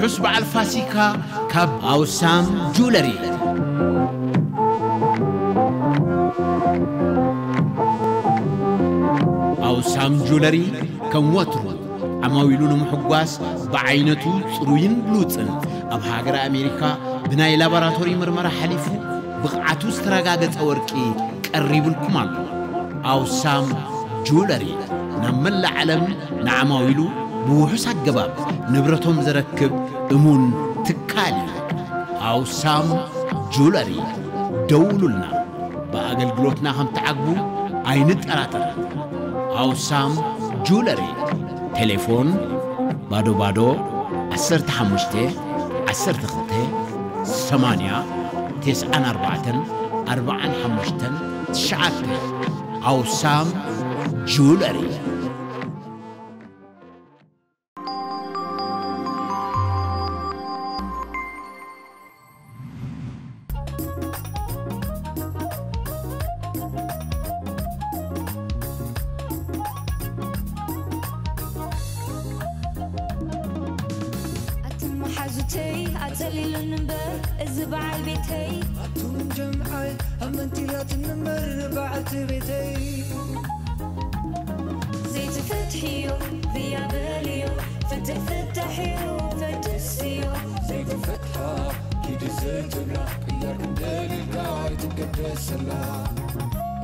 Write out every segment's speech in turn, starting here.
ርሑስ በዓል ፋሲካ ካብ ኣውሳም ጁለሪ። ኣውሳም ጁለሪ ከም ወትሩ ዓማዊሉ ንምሕጓስ ብዓይነቱ ጽሩይን ብሉጽን ኣብ ሃገረ ኣሜሪካ ብናይ ላቦራቶሪ ምርመራ ሓሊፉ ብቕዓቱ ዝተረጋገጸ ወርቂ ቀሪቡልኩም ኣሎ። ኣውሳም ጁለሪ ናብ መላእ ዓለም ንዓማዊሉ ብውሑስ ኣገባብ ንብረቶም ዘረክብ እሙን ትካል እዩ። ኣውሳም ጁለሪ። ደውሉልና። ብኣገልግሎትና ከም ትዓግቡ ኣይንጠራጠርን። ኣውሳም ጁለሪ። ቴሌፎን ባዶ ባዶ ዓሰርተ ሓሙሽተ ዓሰርተ ክልተ ሰማንያ ተስዓን ኣርባዕተን ኣርባዓን ሓሙሽተን ትሽዓተ። ኣውሳም ጁለሪ። ኣቱም መሓዙተይ ኣጸሊሉኒ እምበር እዚ በዓል ቤተይ። ኣቱም ጀምዓይ ኣመንቲላትኒ እምበር በዓልቲ ቤተይ። ዘይትፍትሕዮ ብያ በልዮ፣ ፍትሕ ፍታሕ እዩ ፈድስዮ። ዘይትፈትሓ ኪዲ ዘይትብላ ቅያር ክንደሊልካ ኣይትገደሰላ።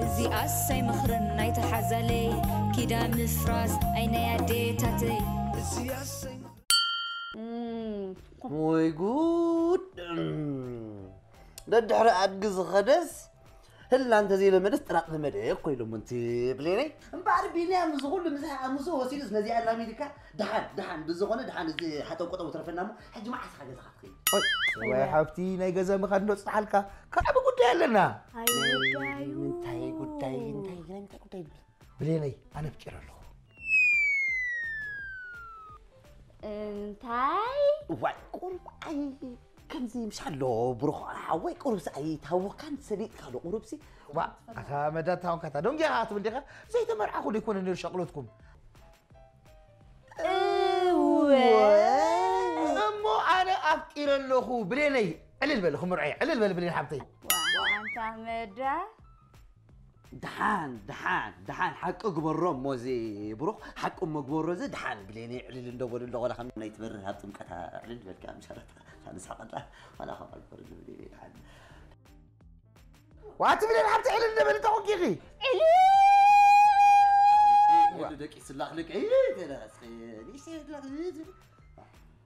እዚኣስ ኣይመኽርን ኣይትሓዛለይ፣ ኪዳን ምፍራስ ኣይ ናይ ኣዴታተይ። እዚኣስ ኣይመኽርን እም፣ ወይ ጉድ! እም፣ ደድሕሪ ኣድጊ ዝኸደስ ህላ እንተዘይለመደስ ጥራጥ ለመደ እኮ ኢሎም፣ እንቲ ብሌነይ። እምበኣር ቢንያም፣ እዚ ኩሉ ምዝሕኣ ሙዝኡ ወሲዱስ ነዚኣ ኣላሚድካ? ደሓን፣ ደሓን፣ ብዝኾነ ደሓን፣ እዚ ሓጠው ቆጠው ትረፈና እሞ፣ ሕጂ መዓስ ኢኻ ገዛኻ ትኸይድ? ኦይ፣ ወይ ሓብቲ፣ ናይ ገዛ ምኻድ እንዶ ጽንሓልካ፣ ከዓቢ ጉዳይ ኣለና። ኣይ፣ ናይ ጉዳዩ። ምንታይ ጉዳይ፣ እንታይ፣ ናይ ምንታይ ጉዳይ? ብሌነይ፣ ኣነ ኣፍቂረ ኣለኹ። እንታይ? ዋይ፣ ቁሩብ ኣይ፣ ከምዚ ምሽ ኣሎ፣ ብሩኽ ሓወይ፣ ቁሩብ ሰኣይ ታወካን ሰሊጥካ ኣሎ፣ ቁሩብሲ። ዋ፣ ኣታ መዳ ታወካታ፣ ደንጊኻ ትብል ዲኻ? ዘይተመርዓኹ ዶ ይኮነ ነይሩ ሻቕሎትኩም? እወ። እሞ ኣነ ኣፍቂረ ኣለኹ፣ ብሌነይ። ዕልል በል፣ ክምርዖ እየ። ዕልል በል፣ ብሌን ሓብተይ። ዋ፣ ኣንታ መዳ። ደሓን፣ ደሓን፣ ደሓን፣ ሓቂ ግበሮ እሞ እዚ ብሩኽ፣ ሓቂ እሞ ግበሮ እዚ ደሓን፣ ብሌነይ ዕልል እንዶ በሉ እንዶ ቆላ ከም ናይ ትበርህ ኣብ ጥምቀታ ዕልል በልካ ምሻላት፣ ንስሓቐላ፣ ዋላ ካብ ኣልኮል ንብሌነይ ደሓን። ዋቲ ብሌን ሓብቲ ዕልል እንዶ በሊ ተኾንኪኺ። ዕልል! ወዲ ደቂ ስላኽ ልክዒ፣ ገለ እስኺ፣ ንእሽተይ ስላኽ፣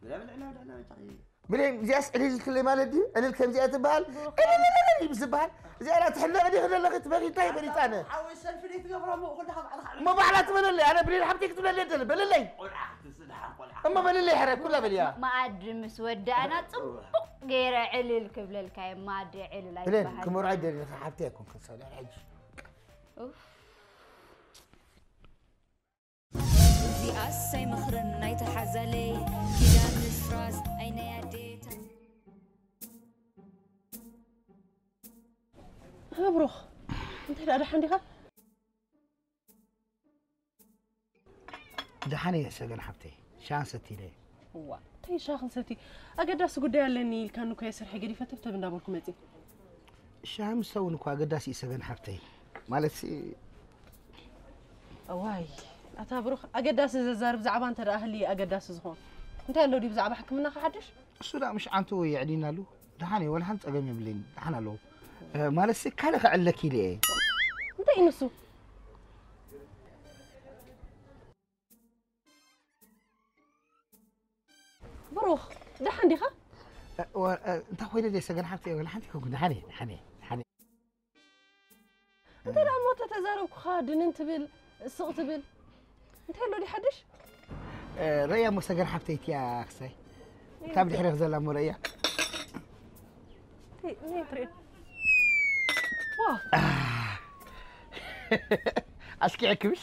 ብላ ብላ ብላ ብላ ብላ ብላ። ብሌን፣ እዚኣስ ዕልል ኢልክለይ ማለት ድዩ? ዕልል ከምዚኣ ትበሃል? ብሩኽ። ዕልል፣ ዕልል፣ ዕልል ምስ ዝበሃል፣ እዚኣ ላ ትሕለቕ ድዩ ክደለኺ ትበኺ፣ እንታይ በሊጣ ኣነ? ሓወይ፣ ሰልፊ ደይ ትገብሮ፣ እሞ ኩልኻ ባዕልኻ ዕልል። እሞ ባዕላ ትበለለይ፣ ኣነ ብሌን ሓብተይ ክትብለለይ እንተለ፣ በለለይ። ቆልዓ ክትስድሓ፣ ቆልዓ። እሞ በለለይ፣ ሕረ፣ ኩላ በልያ። መኣዲ ምስ ወዳእና ጽቡቕ ገይረ ዕልል ክብለልካ እየ፣ መኣዲ ዕልል ብሌን፣ ኣይበሃል። ክምርዖ ኣይደልን፣ ሓብተይ ኣይኮንክን፣ ሰው ሕጂ። ኡፍ። እዚኣስ ኣይመኽርን ኣይትሓዛለይ፣ ኪዳን ምፍራስ ኣይ ናይ ኣዴታ። ሃ ብሩኽ፣ እንታይ ደኣ ደሓን ዲኻ? ደሓን እየ ሰገን ሓብተይ፣ ሻሂ ሰቲ ኢለ። እዋ፣ እንታይ ሻሂ ክንሰቲ? ኣገዳሲ ጉዳይ ኣለኒ ኢልካኒ እኮ እየ ስርሐይ ገዲፈ ተብተብ እንዳበልኩ መጺእ። ሻሂ ምስ ሰውን እኮ ኣገዳሲ እዩ ሰገን ሓብተይ። ማለትሲ እዋይ፣ ኣታ ብሩኽ፣ ኣገዳሲ ዘዛርብ ዛዕባ እንተ ደኣ ህልየ ኣገዳሲ ዝኾን። እንታይ ኣሎ ድዩ ብዛዕባ ሕክምናኻ ሓድሽ? እሱ ደኣ ምሽ ዓንቱ የዕሊናሉ። ደሓን እየ፣ ወላ ሓንቲ ጸገም የብለይን። ደሓን ኣለኹ። እ፣ ማለትሲ ካልእ ከዕልለኪ ኢለ እየ። እንታይ እዩ ንሱ? ብሩኽ፣ ደሓን ዲኻ? እ፣ ወ-፣ እ፣ እንታይ ኮይነ ድየ ሰገን ሓብተይ? ወላ ሓንቲ ኣይኮንኩን። ደሓን እየ፣ ደሓን እየ፣ ደሓን እየ። እንተ ደኣ እሞ ተተዛረብኩኻ ድንን ትብል፣ ስቕ ትብል። እንታይ ኣሎ ድዩ ሓድሽ? እ፣ ረያ እሞ ሰገን ሓብተይ እቲያ ክሳይ። እታ ብድሕሪኽ ዘላ እሞ ረያ። እንታይ፣ እንታይ ትርኢ? ዋ! ኣስኪዐኪ ምሽ?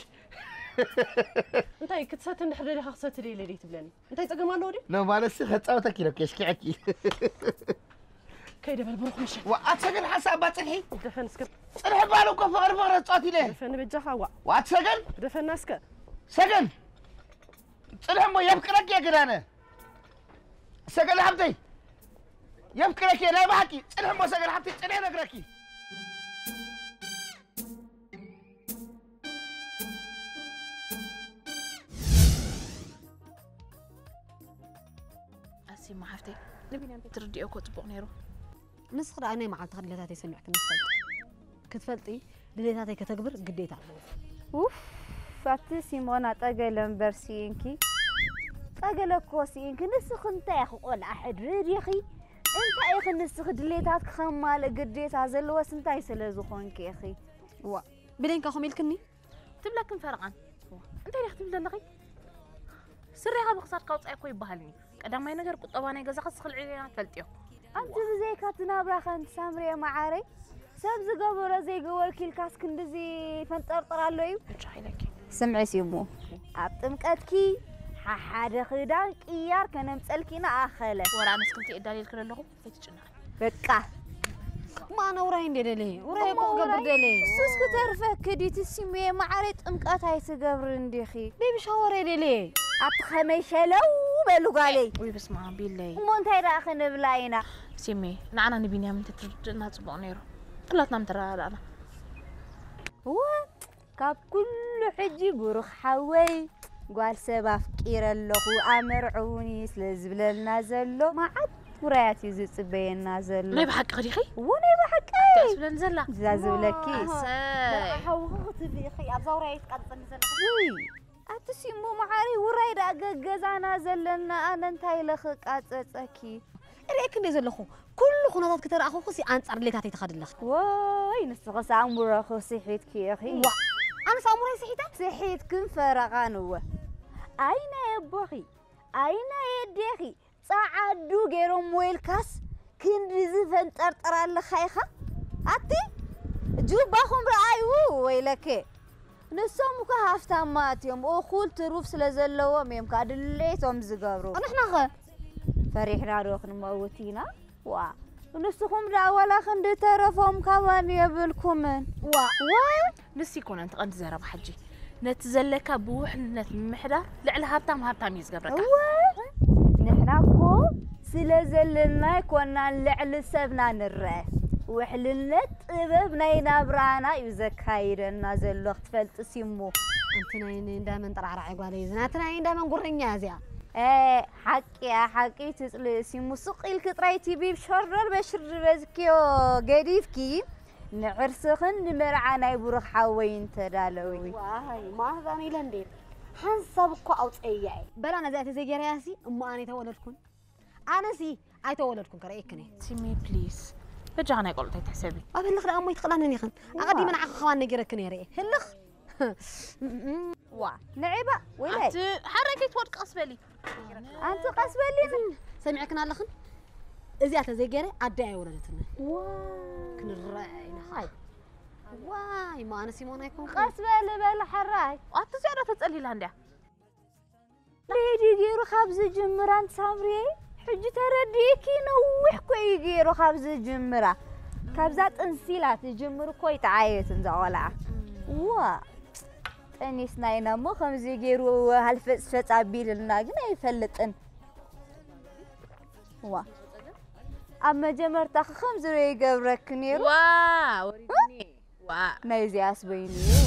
እንታይ ክትሰቲ እንድሕር ደሊኻ ክሰቲ ደይለ ደይ ትብለኒ? እንታይ ጸገም ኣለዎ ድዩ? ኖ፣ ማለትሲ ከጻወተኪ ኢለ እኮ ኣስኪዐኪ። ከይደ በል ብሩኽ ምሸት። ዋ፣ ኣትሰግድ ሓንሳእ እባ ጽንሒ። ድፈን እስከ። ጽንሒ እባ ኣነ እኮ ፍቕሪ ፍቕሪ እጻወት ኢለ። ድፈን በጃኻ ዋ። ዋ፣ ኣትሰገን። ድፈና እስከ። ሰገን። ጽንሒ እሞ የፍቅረኪ እየ ግን ኣነ። ሰገን ሓብተይ፣ የፍቅረኪ እየ ናይ ብሓቂ። ጽንሒ እሞ ሰገን ሓብተይ፣ ጽንሒ ነግረኪ። ኣሲማ ሓፍተይ፣ ንቢንያም ትርድኦ እኮ ጽቡቕ ነይሩ። ንስኺ ደኣ ናይ መዓልትኺ ድሌታተይ ሰሚዕክኒ ትፈልጢ። ክትፈልጢ ድሌታተይ ከተግብር ግዴታ ኣለዎ። ውፍ ኣቲ ሲሞና፣ ጠገለ እምበር ስኢንኪ። ጠገለ እኮ ስኢንኪ። ንስኺ እንታይ ኢኺ፣ ቆልዓ ሕድሪ ዲኺ? እንታይ ኢኺ ንስኺ ድሌታትኪ ከማልእ ግዴታ ዘለዎስ እንታይ ስለ ዝኾንኪ ኢኺ? ዋ ብሌንካ ከምኡ ኢልክኒ። ትብለክን ፈረቓን። እንታይ ዲኺ ትብሊ ዘለኺ? ስሬኻ ብኽሳድካ ውጻእ እኮ ይበሃልኒ። ቀዳማይ ነገር ቁጠባ ናይ ገዛኻ ስኽልዒ ሌና ትፈልጥዮ። ኣንቲ ብዘይካ እቲ ናብራኸ ኣንቲ ሳምርየ መዓረይ፣ ሰብ ዝገበሮ ዘይገበርኪ ኢልካስ ክንድዚ ፈንጠርጠር ኣሎ እዩ። ብቻ ኢለኪ። ስምዒ ሲሙ፣ ኣብ ጥምቀትኪ ሓሓደ ክዳን ቅያር ከነምፀልኪ ኢና ኣኸለ። ወራ ኣነስ ክልተ እዳል ኢልክን ኣለኹ። ኣይትጭነቂ። በቃ ማነ ውራይ እንደ ደለ ውራይ እኮ ክገብር ደለ እሱስ ክተርፈኪ ድዩ? እቲ ሲሙየ መዓረይ ጥምቀት ኣይትገብሪ እንዲኺ። ቤቢ ሻወር እየ ደለ ኣቲ ኸመይ ሸለው በሉ ጓለይ። ወይ በስመ ኣብ ቢለይ። እሞ እንታይ ደኣ ክንብላ ኢና? ሲሜ ንዓና ንቢንያም እንተትርድእና ጽቡቕ ነይሩ። ኩላትና ምተረዳዳእና። እወ ካብ ኩሉ ሕጂ ብሩኽ ሓወይ ጓል ሰብ ኣፍቂረ ኣለኹ ኣመርዕውኒ ስለ ዝብለልና ዘሎ መዓት ውራያት እዩ ዝጽበየና ዘሎ። ናይ ብሓቂ ኸዲኺ? እዎ ናይ ብሓቂ ትብለን ዘላ። እዛ ዝብለኪ ኣሰይ። ሓውኺ ክትብሊ ኢኺ ኣብዛ ውራይ ትቃጽጸኒ ዘለኺ። ውይ ኣቲ ሲሙ መዓሪ ውራይ ደኣ ገገዛና ዘለና ኣነ እንታይ ኢለ ክቃጸጸኪ? ርእየክ እንደ ዘለኹ ኩሉ ኩነታት ክተረኣኹ ሲ ኣንጻር ድሌታተይ ተኸድለኽ ወይ ንስኺ ኣእምሮኺ ስሒትኪ ኢኺ። ዋ ኣነስ ኣእምሮይ ስሒተ ስሒትክን ፈረቓን እወ። ኣይ ናይ ኣቦኺ ኣይ ናይ ኣዴኺ ጸዓዱ ገይሮም ወይልካስ ክንድዚ ፈንጠርጠር ኣለኻ ኢኻ ኣቲ ጁባኹም ረኣዩ ወይለከ። ንሶም እኮ ሃፍታማት እዮም እኹል ትሩፍ ስለ ዘለዎም እዮም ከዓ ድሌቶም ዝገብሩ። ንሕናኸ ፈሪሕና ዶ ክንመውት ኢና? ዋ ንስኹም ደኣ ዋላ ክንዲ ተረፎም ካማን የብልኩምን። ዋ ዋ ንስ ይኮነ እንተ ቀንዲ ዘረባ ሕጂ ነቲ ዘለካ ብውሕልነት ምምሕዳር ልዕሊ ሃብታም ሃብታም እዩ ዝገብረካ። እወ ንሕና እኮ ስለ ዘለና ኣይኮናን ልዕሊ ሰብና ንረአ። ውሕልነት ጥበብ ናይ ናብራና እዩ ዘካይደና ዘሎ ክትፈልጢ ሲሙ። ኣንቲ ናይ ናይ እንዳመን ጠራዕራዕ ጓለይ እዚ ናቲ ናይ እንዳመን ጉርኛ እዚኣ ሓቂ እያ ሓቂ ትፅልእ ሲሙ ስቕ ኢልኪ ጥራይ ቲቢ ሸርደር በሽር ዝበዝክዮ ገዲፍኪ ንዕርስኽን ንመርዓ ናይ ብሩኽ ሓወይን ተዳለዊ። ዋይ ማህዛን ኢለ እንዴ ሓንሳብ እኮ ኣውፀያ እየ በላ ነዚኣ ተዘይገርያሲ እሞ ኣነ ተወለድኩን ኣነሲ ኣይተወለድኩን ከረእየክን እየ ሲሜ ፕሊስ በጃኻ ናይ ቆልዑት ኣይትሕሰቢ ኣብ ህልኽ ደኣ እሞ ይትኽእላንን ኢኽን ኣቐዲመ ንዓኺ ኸዋን ነጊረክን እየ ርኤ ህልኽ ዋ ንዒባ ወይላይ ኣቲ ሓረይ ከይትወድቂ ቀስ በሊ ኣንቲ ቀስ በሊን ሰሚዕክን ኣለኽን እዚኣ ተዘይገይረ ኣደ ኣይወለደትኒ ክንረአ ኢና ኻይ ዋይ ማ ኣነ ሲሞን ኣይኮንኩ ቀስ በሊ በሊ ሓራይ ኣቲ እዚኣ ዶ ተጸሊላ እንድያ ሬዲ ገይሩ ካብ ዝጅምራን ሳምሪየ ሕጂ ተረዲእኪ ነዊሕ ኮ እዩ ገይሩ ካብ ዝጅምራ ካብዛ ጥንሲላ ትጅምር እኮ ይተዓየትን ዘቆልዓ ዋ ጠኒስና ኢና እሞ ከምዚ ገይሩ ሃልፈፅፈፅ ኣቢልልና ግን ኣይፈልጥን ዋ ኣብ መጀመርታ ከምዚ ዶ ይገብረኪ ነይሩ ዋ ወሪድኒ ዋ ናይዚኣስ በይኑ እዩ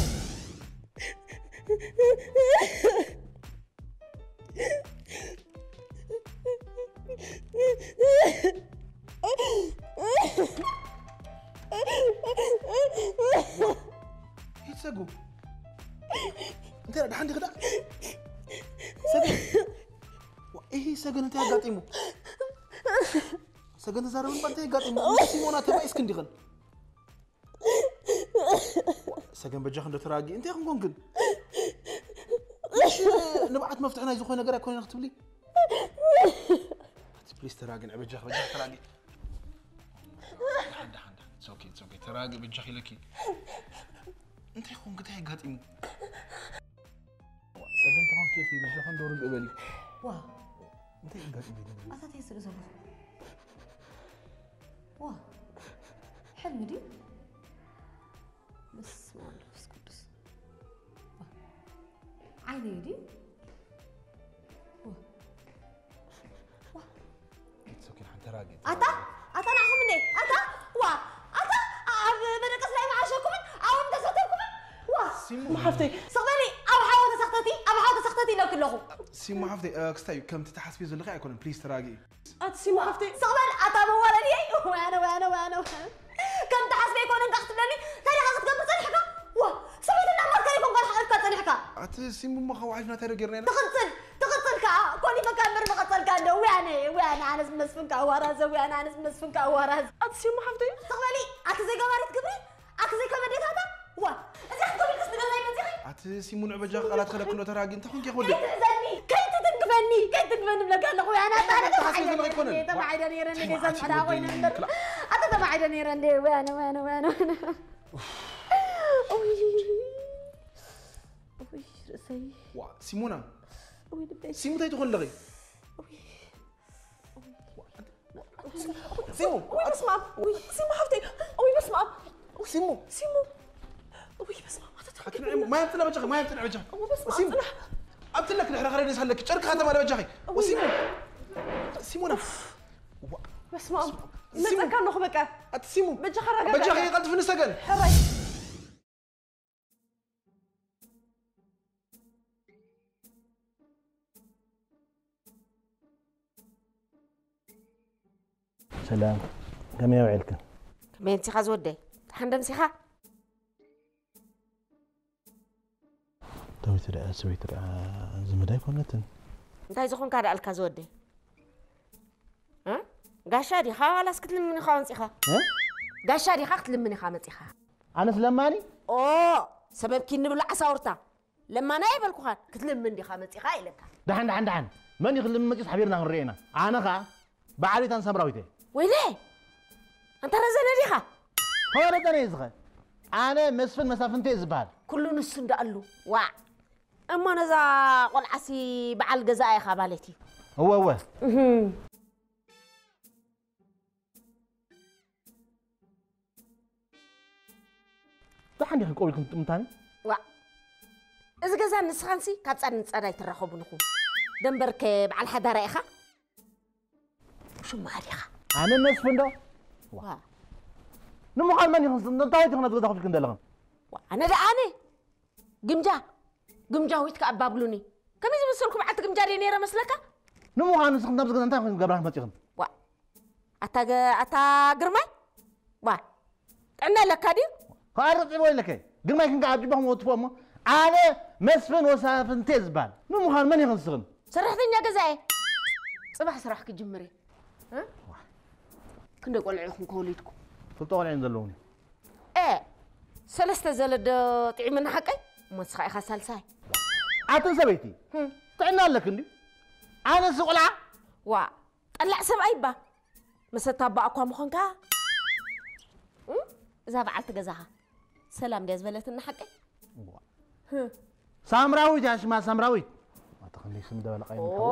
ይሰጉ እንታይ ደሓን ዲኺ ደኣ ሰገን ዋ፣ ይሄ ሰገን እንታይ ኣጋጢሙ ሰገን ተዛረብ እምባ እንታይ ኣጋጢሙ ሲሞና ተባኢስክ እንዲኽን ሰገን በጃ ክንደ ተራጊ እንታይ ክንኮን ግን ንብዓት መፍትሒ ናይ ዝኾነ ነገር ኣይኮነን ክትብሊ ፕሊስ ተራጊ ንዕ በጃ በጃ ተራጊ ተራጊ በጃ ኢለኪ እንታይ ኾንክ እንታይ ኣጋጢሙ ሰገን ተኾንክ ኬፍ በጃ ክንዶ ርግእ በሊ ዋ እንታይ ኣጋጢሙ ኣታ ተይስእ ዘለኹ ዋ ሕልሚ ድዩ በስመ ኣብ መንፈስ ቅዱስ ዓይነይ ድዩ ዋ ዋ ሲሙ ሓፍተይ። ስቕበሊ፣ ኣብ ሓዊ ተሰኽተቲ፣ ኣብ ሓዊ ተሰኽተቲ ኢለኪ ኣለኹ። ሲሙ ሓፍተይ፣ እ፣ ክስታይ እዩ። ከምቲ ትሓስብዮ ዘለኺ ኣይኮነን። ፕሊዝ ተራጊ። ኣቲ ሲሙ ሓፍተይ። ስቕበል፣ ኣታ መዋረድየይ። ወያነ፣ ወያነ፣ ወያነ፣ ወያነ። ከም ትሓስበ ኣይኮነን፣ ካሕ ትብለኒ። እንታይ ዲኻ ክትገብር ጸኒሕካ? ዋ፣ ሰበይቲ እናማርካ ይኮን ጓል ሓቒፍካ ጸኒሕካ? ኣቲ ሲሙ እሞ ካብ ሓሊፍና እንታይ ዶ ጌርና ኢና? ትቕጽል፣ ትቕጽል ከኣ። ኮሊፈካ እምበር መቐጸልካ እንዶ። ወያነ፣ ወያነ፣ ኣነስ መስፍንካ ኣዋራዘ፣ ወያነ፣ ኣነስ መስፍንካ ኣዋራዘ። ኣቲ ሲሙ ሓፍተይ። ስቕበሊ፣ ኣቲ ዘይገባሪት ግብሪ። ኣቲ ዘይከበደታታ ዋ፣ እዚ ክትገብሪ ክስ ንገዛይ መጺኺ? ኣቲ ሲሙ ንዕበጃ ቃላት ከለክሎ ተራጊ እንተ ኮንኪ ወዲ። ከይትሕዘኒ፣ ከይትትንክፈኒ፣ ከይትትንክፈኒ ብለካ ኣለኹ። ኣነ ኣታ ኣነ ተሓስቢ ተማዒደ ዘመድ ነይረ፣ ኣይኮነን። ተማዒደ ነይረ፣ እንደ ተማዒደ ዘምዕዳ ኮይነ ነይረ። እምበር። ኣታ ተማዒደ ነይረ እንደ ወያነ፣ ወያነ፣ ወያነ፣ ወያነ። ኡይ፣ ኡይ፣ ርእሰይ። ዋ፣ ሲሙና። ኡይ፣ ልበይ። ሲሙ እንታይ ትኾን ኣለኺ? ኡይ። ሲሙ፣ ውይ፣ በስመ ኣብ። ውይ፣ ሲሙ ሓፍተይ። ውይ፣ በስመ ኣብ። ውይ፣ ሲሙ። ሲሙ። ውይ፣ በስመ ኣብ። ኣታ ኣትንዕም፣ ማይ ኣምጥና በጃኺ፣ ማይ ኣምጥና በጃኺ። እሞ በስመ ኣብ፣ ሲሙ። ጽናሕ። ኣብትለክ ድሕሪ ኸረደስ ኣለኪ፣ ጨርቂ ኸተማ በጃኺ። ውይ። ሲሙ። ሲሙና። ዋ። በስመ ኣብ። ሲሙ። ይመጸካ ኣለኹ በቃ። ኣቲ ሲሙ። በጃኻ ረጋጋዕ። በጃኺ ቀልጥፍኒ ሰገን። ሕራይ። ሰላም፣ ከመይ ውዒልክን? ከመይ ኣምሲኻ ዝወደይ? ደሓን ዶ ኣምሲኻ? ዳዊት ደኣ ሰበይቲ ደኣ ዝምዳ ኣይኮነትን። እንታይ ዝኾንካ ደኣልካ ዝወደይ? እ? ጋሻ ዲኻ ዋላስ ክትልምን ኢኻ መጺኻ? እ? ጋሻ ዲኻ ክትልምን ኢኻ መጺኻ? ኣነስ ለማኒ? ኦ፣ ሰበብኪ ንብላዕ ኣሳውርታ። ለማና ኣይበልኩኻን፣ ክትልምን ዲኻ መጺኻ ኢለካ። ደሓን፣ ደሓን፣ ደሓን። መን እዩ ክልምን መጺኡስ ሓቢርና ክንሪኦ ኢና። ኣነ ኸኣ በዓል ቤታን ሳምራዊት እየ። ወይለይ! ኣንታ ረዘነ ዲኻ? ኸ ረዘነ እየ ዝኸ። ኣነ መስፍን መሳፍንተ እየ ዝበሃል። ኩሉ ንሱ እንዳኣሉ። ዋዕ! እሞ ነዛ ቆልዓሲ በዓል ገዛኣ ኢኻ ማለት እዩ። እወ፣ እወ። እህም። ደሓን ዲኽን ቆቢልክን ትጥምታኒ? ዋዕ! እዚ ገዛ ንስኻንሲ ካብ ጻድ ንጻድ ኣይትራኸቡን ኢኹም። ደንበርከ በዓል ሓዳራ ኢኻ? ሽማ ዲኻ? ኣነ መስፍን ዶ? ዋ። ንምዃን መን ኢኽን? እንታይ ኢኽን ኣብዚ ገዛ ኮፍ ኢልክን ዘለኽን? ዋ፣ ኣነ ደኣ ኣነ? ግምጃ፣ ግምጃዊት ከኣ ባብሉኒ። ከመይ ዝመሰልኩ በዓልቲ ግምጃ ድየ ነይረ መስለካ? ንምዃኑ ንስኽን ኣብዚ ገዛ እንታይ ኢኽን ክገብራ መጺኽን? ዋ፣ ኣታ ገ-፣ ኣታ ግርማይ? ዋ፣ ጥዕና ኣለካ ድዩ? ከኣ ርጥዒ ወይለከ። ግርማይ ክንካ ኣብ ጅባኹም ወትፎ እሞ፣ ኣነ መስፍን ወሳፍንቴ ዝበሃል። ንምዃኑ መን ኢኽን ንስኽን? ሰራሕተኛ ገዛ እየ። ጽባሕ ስራሕ ክጅምር እየ። እ? ክንደይ ቆልዑ ኢኹም ከወሊድኩም? ክልተ ቆልዑ እዮም ዘለዉኒ። እ፣ ሰለስተ ዘለዶ ጥዒምና ሓቀይ? እሞ ንስኻ ኢኻ ሳልሳይ። ኣትን ሰበይቲ፣ ህም። ጥዕና ኣለክ እንድዩ? ኣነስ ቆልዓ? ዋ፣ ጠላዕ ሰብኣይ እባ። መሰታ ኣባ እኳ ምኾንካ? እም? እዛ በዓልቲ ገዛኻ ሰላም ድያ ዝበለትና ሓቀይ? ዋ። ህም። ሳምራዊት እያ ሽማ፣ ሳምራዊት። ኣታ ክንደይ ስም ደበለቓ ኦ። ይምልከው?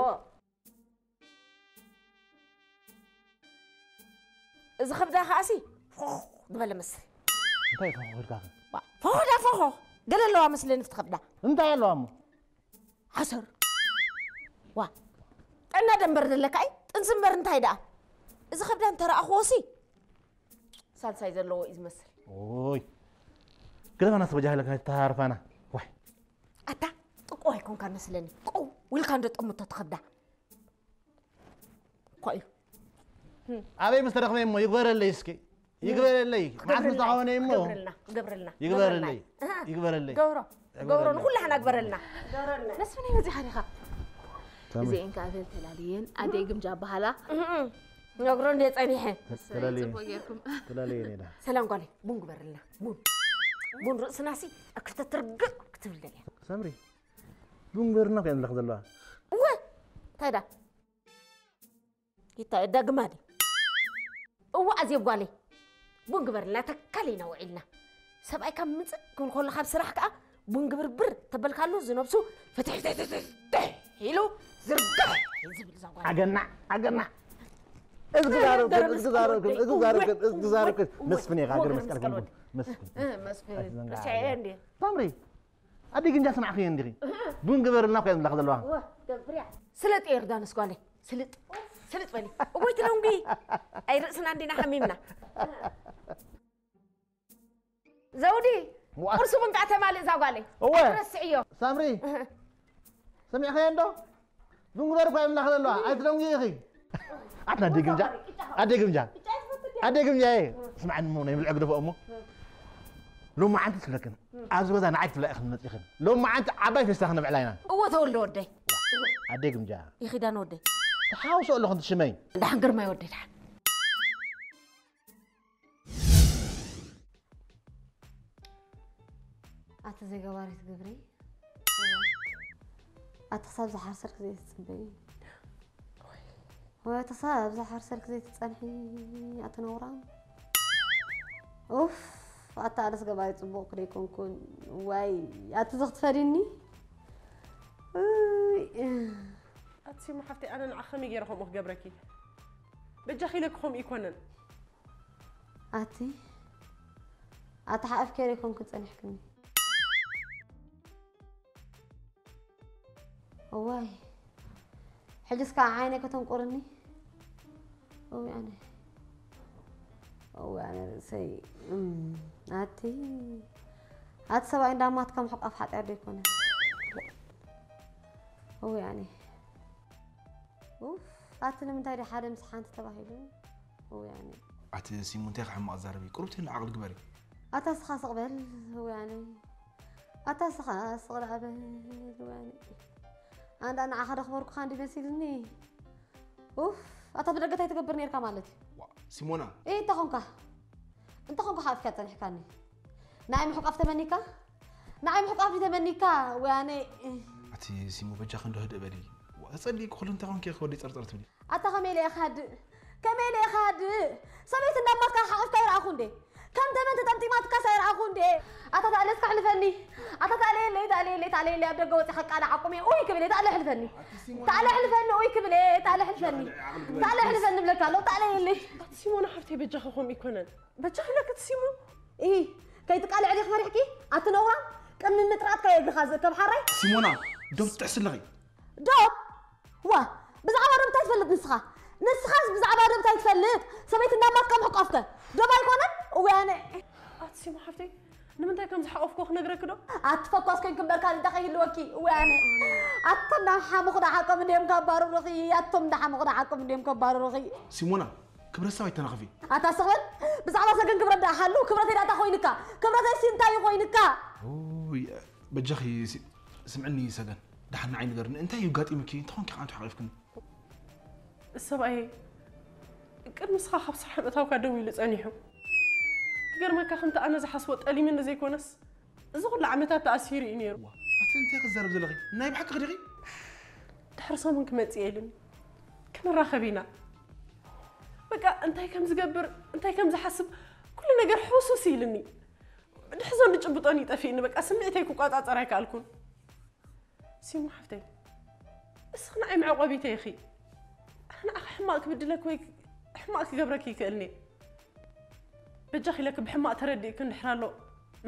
እዚ ከብዳ ከኣሲ ፎኽ ዝበለ መስል። እንታይ ፎኽ ኢልካ ከ? ዋ፣ ፎኽ ዳ ፎኽ። ገለ ኣለዋ መስለኒ ፍቲ ከብዳ። እንታይ ኣለዋ እሞ? ሓሰር። ዋ፣ ጥዕና ደንበር ዘለካ እዩ። ጥንሲ እምበር እንታይ ደኣ? እዚ ከብዳ እንተረኣኽዎሲ ሳልሳይ ዘለዎ እዩ ዝመስል። ኦይ። ግደፋና ተበጃ ኢለካ ተሃርፋና። ዋይ። ኣታ ጥቁ ኣይኮንካ መስለኒ። ቆው ኢልካ እንዶ ጠምቶ ትኸብዳ። እኮ እዩ። ኣበይ ምስ ተረኽበ እሞ ይግበረለይ እስኪ። ይግበረለይ። መዓስ ምስ ክገብርልና፣ ተኻወነ እሞ ክገብርልና፣ ክገብርልና፣ ይግበረለይ። ክገብርልና። እህ፣ ይግበረለይ። ገብሮ፣ ይግበረለይ። ገብሮ ንኹላህና ግበረልና። መስፍን እዩ በዚኻ ዲኻ? ታመይ። እዚኤን ከኣ ተላልየን ኣደይ ግምጃ ኣበሃላ። እህ፣ እህ። ነግሮ እንደ ጸኒሐ። ተላልየ። ጽቡቅ ጌርኩም። ተላልየ ነዳ። ሰላም ጓለይ፣ ቡን ግበርልና። ቡን። ቡን ርእስናሲ ኣክርተትርግእ ክትብል ደልያ። ሳምሪ። ቡን ግበርልና ከ የምለኽ ዘለዋ። እወ። እንታይ ዳ? ይታ ዳግማ ድዩ? እወ ኣዜብ ጓለይ። ቡን ግበርልና ተካል ኢና ውዒልና። ሰብኣይ ካብ ምጽእ ክብል ከሎ ካብ ስራሕ ከኣ ቡን ግብርብር ተበልካሉ ዝነብሱ ፍትሕ ፍትሕ ፍትሕ ኢሉ ዝርግሕ ዝብል እዛ ጓል። ኣገናዕ፣ ኣገናዕ። እዝጊ ዛረብክን፣ እዝጊ ዛረብክን፣ እዝጊ ዛረብክን፣ እዝጊ ዛረብክን። መስፍን ኢኻ፣ ሃገር መስቀል መስቀል ጉንጉን። ወዲ። መስፍን። እ፣ መስፍን። ኣይትዘንጋዕ። ርሳዐ እንዴ? ታምሪ። ኣደይ ግምጃ ሰማዕክዮ እንዲኺ? እህ። ቡን ግበርልና እኮ እያ ዝብላ ዘለዋ። እወ፣ ገብርያ። ስልጥ ዮርዳኖስ ጓለይ፣ ስልጥ። ስልጥ በሊ። እወይ ትደንጉ። ኣይ ርእስና እንዲና ሓሚምና። ዘውዲ፣ ዋ። ቁርሲ እውን ከዓ ተማልእ እዛ ጓለይ። እወ። ኣይትረስዕዮ። ሳምሪ፣ እህ። ሰሚዕኸዮ እንዶ? ዝንጉበር እኳ ይብላኽ ዘለዋ። ኣይትደንጉ ኢኺ። ኣትና ኣደ ግምጃ። ኣደ ግምጃ። ኣደ ግምጃ እየ። ስምዓኒ እሞ ናይ ብልዒ ግደፎ እሞ። ሎማዓንቲ ትብለክን። ኣብዚ ገዛ ንዓይ ክትብላ ኢኽን መፂኽን። ሎማዓንቲ ዓባይ ፌስታ ክነብዕላ ኢና። እወ ተወልደ ወደይ። ኣደ ግምጃ። ይኺዳን ወደይ። ተሓውሶ ኣለኹ እንት ሽመይ። ደሓን ግርማይ ወደይ ደሓን። ኣቲ ዘይገባሪት ግብሪ። ኣቲ ክሳብ ዝሓርሰልክ ዘይትጽበዪ። ወይ ኣቲ ክሳብ ዝሓርሰልክ ዘይትጸንሒ። ኣቲ ነውራም። ኡፍ፣ ኣቲ ኣነስ ገባሪ ጽቡቕ ክደይኮንኩን። ዋይ፣ ኣቲ ዘኽትፈዲኒ። እይ። ኣቲ ሲሙ ሓፍተይ፣ ኣነ ንዓኺ ከመይ ገይረ ከምኡ ክገብረኪ? በጃኺ ኢለኪ ከምኡ ይኮነን። ኣቲ፣ ኣቲ ሓፍ ከይረ ኮንኩ ጸኒሕክኒ። እዋይ፣ ሕጅስ ከዓ ዓይነ ከተንቁርኒ። እውይ ኣነ፣ እውይ ኣነ ርእሰይ። እም፣ ኣቲ፣ ኣቲ ሰብኣይ እንዳማትካ ምሕቋፍ ሓጢኣት ዶ ይኮነ? እውይ ኣነ። ኡፍ፣ ኣቲ ንምንታይ ድዩ ሓደ ምስ ሓንቲ ተባሂሉ? እውይ ኣነ። ኣቲ ሲሙ እንታይ ክሕማቕ ዛረቢ? ቁሩብ ትህሊ ዓቕሊ ግበሪ። ኣታ ስኻ ስቕ በል፣ እውይ ኣነ። ኣታ ስኻ ስቕ ደኣ በል፣ እውይ ኣነ። ኣንዳ ንዓኻ ደኽበርኩኻ እንዲ መሲልኒ። ኡፍ፣ ኣታ ብደገ እንታይ ትገብር ነርካ ማለት እዩ? ዋ፣ ሲሞና። እይ፣ እንታይ ኾንካ? እንታይ ኾንካ ሓፍካ ጸኒሕካኒ? ንዓይ ምሕቋፍ ተመኒካ? ንዓይ ምሕቋፍ ተመኒካ? እውይ ኣነ። ኣቲ ሲሙ በጃኺ እንዶ ህድእ በሊ። ዋ፣ ተጸሊእኪ ኩሉ እንታይ ኾንኪ ኢኺ ወዲ ጸርጸር ትብሊ? ኣታ ከመይ ኢለ ኢኻ ሃድእ? ከመይ ኢለ ኢኻ ሃድእ? ሰበይቲ እንዳማትካ ሓቑፍካ ይረኣኹ እንዴ? ከም ተመን ተጠምጢማትካስ ኣይረኣኹ እንዴ? ኣታ ተኣለስካ ኣሕልፈኒ። ኣታ ተኣለየለይ፣ ተኣለየለይ፣ ተኣለየለይ፣ ኣብ ደገ ወጺኻ ቃል ዓቁመ ኡይ ክብል እየ፣ ተኣለ ኣሕልፈኒ። ተኣለ ኣሕልፈኒ፣ ኡይ ክብል እየ፣ ተኣለ ኣሕልፈኒ። ተኣለ ኣሕልፈኒ ብለካ ኣለኹ፣ ተኣለየለይ። ኣቲ ሲሞና ሓፍተይ በጃኺ ከምኡ ይኮነን። በጃኺ ኢለኪ ኣቲ ሲሙ። እሂ፣ ከይትቃልዕ ዲኺ ፈሪሕኪ? ኣቲ ነውራም፣ ቅድሚ ምጥራጥካ እየ እግርኻ ዝእከብ ሓራይ። ሲሞና፣ ዶብ ትጥሕሲ ኣለኺ። ዶብ? ዋ፣ ብዛዕባ ዶብ እንታይ ትፈልጥ ንስኻ? ንስኻስ ብዛዕባ ዶብ እንታይ ትፈልጥ? ሰበይቲ እንዳማትካ ምሕቋፍከ ዶብ ኣይኮነን? እውይ ኣነ። ኣቲ ሲሙ ሓፍተይ፣ ንምንታይ ከም ዝሓቆፍኩ ክነግረኪ ዶ? ኣቲ ፈኳስ ኮይንኪ እምበር ካልእ እንታይ ከይህልወኪ? እውይ ኣነ። ኣቶም እንዳሓሙኹ ደሓቆም እንድዮም ከባርሩኺ። ኣቶም እንዳሓሙኹ ደሓቆም እንድዮም ከባርሩኺ። ሲሞና፣ ክብረት ሰብ ኣይተናኽፊ። ኣታ ስቕ በል። ብዛዕባ ሰገን ክብረት ደኣ ሓሉ፣ ክብረተይ ደኣ እንታይ ኮይንካ? ክብረተይሲ እንታይ እዩ ኮይንካ? ኡይ፣ በጃኺ ሲ-፣ ስምዕኒ ሰገን፣ ደሓን ንዓይ ንገርኒ፣ እንታይ እዩ ኣጋጢሙኪ? እንታይ ኾንኪ ከዓ ሓቂፍክኒ? ሰብኣየይ፣ ቅድሚ ንስኻ ካብ ስራሕ ምእታውካ ደው ኢሉ ጸኒሑ። ክገርመካ፣ ከምቲ ኣነ ዝሓስቦ ጠሊምኒ ዘይኮነስ፣ እዚ ኩሉ ዓመታት ተኣሲሩ እዩ ነይሩ። ዋ፣ ኣቲ እንታይ ክዛረብ ዘለኺ? ናይ ብሓቂ ዲኺ? ድሕሪ ሰሙን ክመጽእ እየ ኢሉኒ። ክንራኸብ ኢና። በቃ፣ እንታይ ከም ዝገብር፣ እንታይ ከም ዝሓስብ፣ ኩሉ ነገር ሕውስውስ ኢሉኒ። ድሕዞን ድጭብጦን እዩ ጠፊእኒ። በቃ፣ ስምዒተይ ክቆጻጸር ኣይከኣልኩን። ሲሙ ሓፍተይ፣ እስኺ ንዓይ መዕቆቢተይ ኢኺ። ኣነ ንዓኺ ሕማቕ ክብድለኪ ወይ ሕማቕ ክገብረኪ ይክእልኒ። በጃኺ ኢለኪ ብሕማቕ ተረዲእኪ እንድሕር ኣሎ፣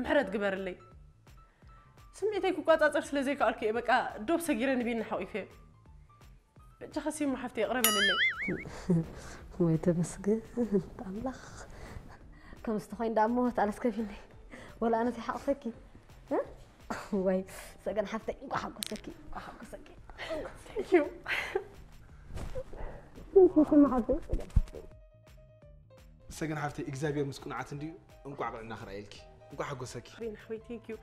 ምሕረት ግበርለይ። ስምዒተይ ክቆጻጸር ስለ ዘይከኣልኩ እየ፣ በቃ፣ ዶብ ሰጊረ ንቢኒ ሓቂፈዮ። በጃኺ ሲሙ ሓፍተይ፣ ይቕረ በልለይ። ወይ ተመስገን ኣምላኽ። ከምዚ ተኾይኑ ደኣ እሞ፣ ተኣለስከፊኒ። ወላ ኣነ ተይሓቑፈኪ። እ? ወይ፣ ሰገን ሓፍተይ፣ እንኳዕ ሓጎሰኪ፣ እንኳዕ ሓጎሰኪ። Thank you። ሰገን ሓፍተይ፣ እግዚኣብሔር ምስ ቅኑዓት እንድዩ፣ እንኳዕ ቅንዕና ክረኣየልኪ፣ እንኳዕ ሓጎሰኪ። ሪና ሓወይ፣ thank you።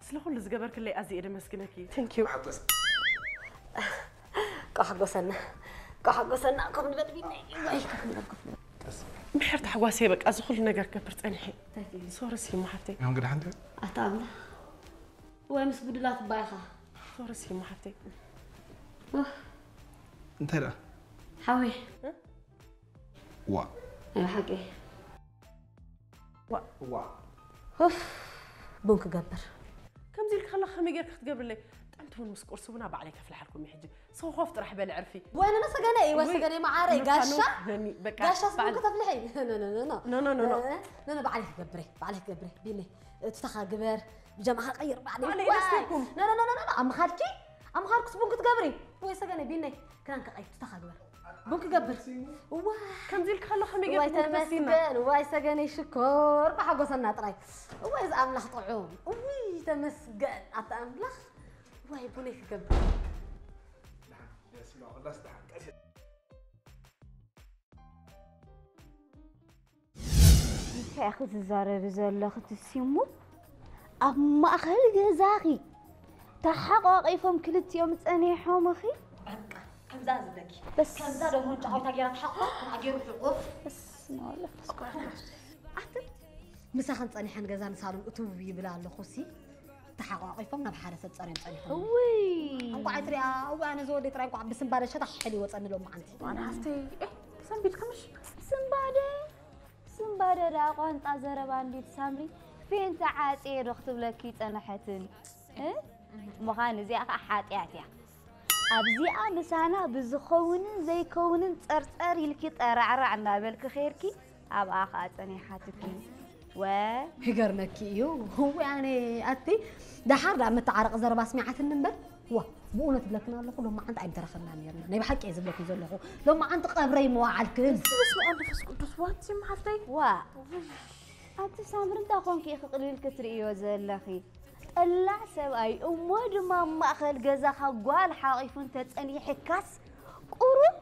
ስለ ኩሉ ዝገበርክለይ ኣዝየ እየ ደመስግነኪ። Thank you። ሓጎስ። እንኳዕ ሓጎሰና፣ እንኳዕ ሓጎሰና። ኮፍ ንበል ቢኒ። ወይ፣ ኮፍ ንበል፣ ኮፍ ንበል። ቀስ። ምሕር ታሕጓሰይ፣ በቃ፣ እዚ ኩሉ ነገር ክገብር ጸኒሐ። እንታይ ትብሊ? ሶሪ ሲሙ ሓፍተይ። እዮም ግዳ ሓንቲ? ኣታ ኣምላኽ። ወይ ምስ ብዱላት እባ ኢኻ። ሶሪ ሲሙ ሓፍተይ። ኡፍ። እንታይ ደኣ? ሓወይ። እ? ዋ። ናይ ብሓቂ። ዋ። ዋ። ኡፍ፣ ቡን ክገብር። ከምዚ ኢልኪ ከለኺ ከመይ ጌርኪ ክትገብርለይ? ጥዕምቲ ቡን ምስ ቁርሲ ቡና ባዕለይ ከፍልሓልኩም እየ ሕጂ። ሰው ኮፍ ጥራሕ በሊ ዕርፊ። ወይነ ሰገነ፣ እይ፣ ወይ ሰገነ መዓረይ፣ ወይ ጋሻ? ነኒ፣ በቃ፣ ጋሻ ስቡን ባዕል-፣ ከተፍልሐይ? ኖ፣ ኖ፣ ኖ፣ ኖ። ኖ፣ ኖ፣ ኖ፣ ኖ። ኖ፣ ኖ፣ ባዕለይ ክገብር እየ፣ ባዕለይ ክገብር እየ። ቢነይ፣ ቱታኻ ግበር፣ ብጃማኻ ቀይር፣ ባዕለይ። ባዕለይ ዋይ! ደስ ይብልኩም። ኖ፣ ኖ፣ ኖ፣ ኖ፣ ኖ። ኣምኻድኪ? ኣምኻድኩስ ቡን ክትገብሪ? ወይ ሰገነ፣ ቢነይ፣ ክዳንካ ቀይር፣ ቱታኻ ግበር። ቡን ክገብር። እዋ፣ ከምዚ ኢልክ ከሎ ከመይ ጌርኩ ቡን ክተስቲ? እዋይ ተመስገን፣ እዋይ ሰገነይ ሽኮር፣ ብሓጎሰና ጥራይ። እዋይ እዚ ኣምላኽ ጥዑም። እውይ ተመስገን ኣታ ኣምላኽ። እዋይ ቡነይ ክገብር። እንታይ ኢኺ ትዛረቢ ዘለኺ ትሲሙ? ኣብ ማእኸል ገዛኺ ተሓቋቒፎም ክልቲኦም ጸኒሖምኺ? በቃ ከምዛ ዝብለኪ። በስ። ከምዛ ደርሆ ጫወታ ጌራ ተሓቋ፣ ከምኣ ጌሩ ሕቑፍ። በስመ ኣብ ወወልድ ወመንፈስ ቅዱስ። ኣቲ ምሳኽን ጸኒሐን ገዛን ሳሎን እትው ይብል ኣለኹ ሲ፣ ተሓቋቒፎም ናብ ሓደ ሰብ ጸርዮም ጸኒሖም። እውይ። እንቋዕ ትሪኣ፣ እዋይ ኣነ ዝወደይ ጥራይ እንቋዕ ብስንባደ ሸታሕ ሕል ይወጸኒ ሎማዓንቲ። ኣነ ሓፍተይ፣ ኤ፣ ሰንቢድኪ ምሽ? ስንባደ? ስንባደ ደኣ ቋንጣ ዘረባ እንዲት ሳምሪ፣ ፌንታ ዓጽየ ዶ ክትብለኪ ጸንሐትን? እ? ምዃን እዚኣ ኸኣ ሓጢኣት እያ። ኣብዚኣ ምሳና ብዝኸውንን ዘይከውንን ጸርጸር ኢልኪ ጠራዕራዕ እናበልኪ ኸይርኪ ኣብኣ ኸኣ ጸኒሓትኪ። ወ- ይገርመኪ እዩ። እዋይ ኣነ ኣቲ ደሓር ደኣ መተዓረቂ ዘረባ ኣስሚዓትኒ እምበር፣ ዋ፣ ብእውነት እብለክን ኣለኹ፣ ሎማዓንቲ ኣይምተረኸብናን ነርና። ናይ ብሓቂ እየ ዝብለክን ዘለኹ። ሎማዓንቲ ቀብረይ ምወዓልክን። በስመ ኣብ መንፈስ ቅዱስ፣ ዋቲ መሓፍተይ። ዋ። ኣቲ ሳምሪ እንታይ ኾንኪ ኢኺ ቅልል ክትርእዮ ዘለኺ? ጠላዕ ሰብኣይ እሞ ድማ ኣብ ማእኸል ገዛኻ ጓል ሓቒፉ እንተጸኒሕካስ ቁሩብ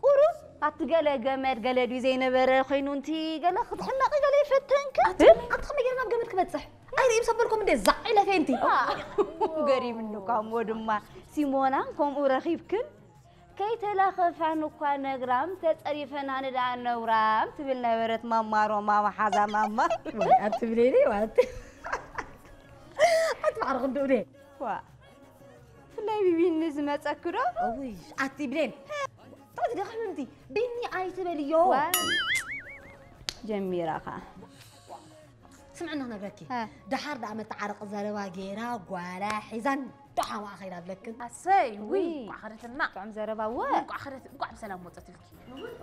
ቁሩብ ኣብቲ ገለ ገመድ ገለ ድዩ ዘይነበረ ኮይኑ፣ እንቲ ገለ ክትሕነቒ ገለ ይፈተንኪ? ኣቲ ከመይ ገይረ ናብ ገመድ ክበጽሕ? ኣይርእይ ምስ ኣበልኩም እንዴ ዛዕ ኢለ ፌንቲ። ዋ፣ ገሪምኒ እኳ እሞ ድማ ሲሞናን ከምኡ ረኺብክን? ከይተላኸፋን እኳ ነግራም ተጸሪፈናን ደኣ ነውራም ትብል ነበረት ማማ ሮማ መሓዛ ማማ። ወይ ኣቲ ብሌኒ፣ ዋቲ። ኣቲ ማዕረ ክንድኡ ድየ? ዋ፣ ብፍላይ ብቢኒ ዝመጸኪ ዶ? እውይ፣ ኣቲ ብሌን። እንታይ ትደኽሚ ምንቲ? ቢኒ ኣይትበልዮ። ዋ፣ ጀሚራ ኸኣ። ስምዕኒ ክነግረኪ። ሀ። ደሓር ደኣ መተዓረቂ ዘረባ ገይራ ጓላ ሒዛን ደሓ ማእኸላ ብለክን። ኣሰይ፣ ውይ፣ ውይ። እንቋዕ ኸደትና። ጥዑም ዘረባ፣ ወ። እንቋዕ ኸደት-፣ እንቋዕ ብሰላም ወጸትልኪ።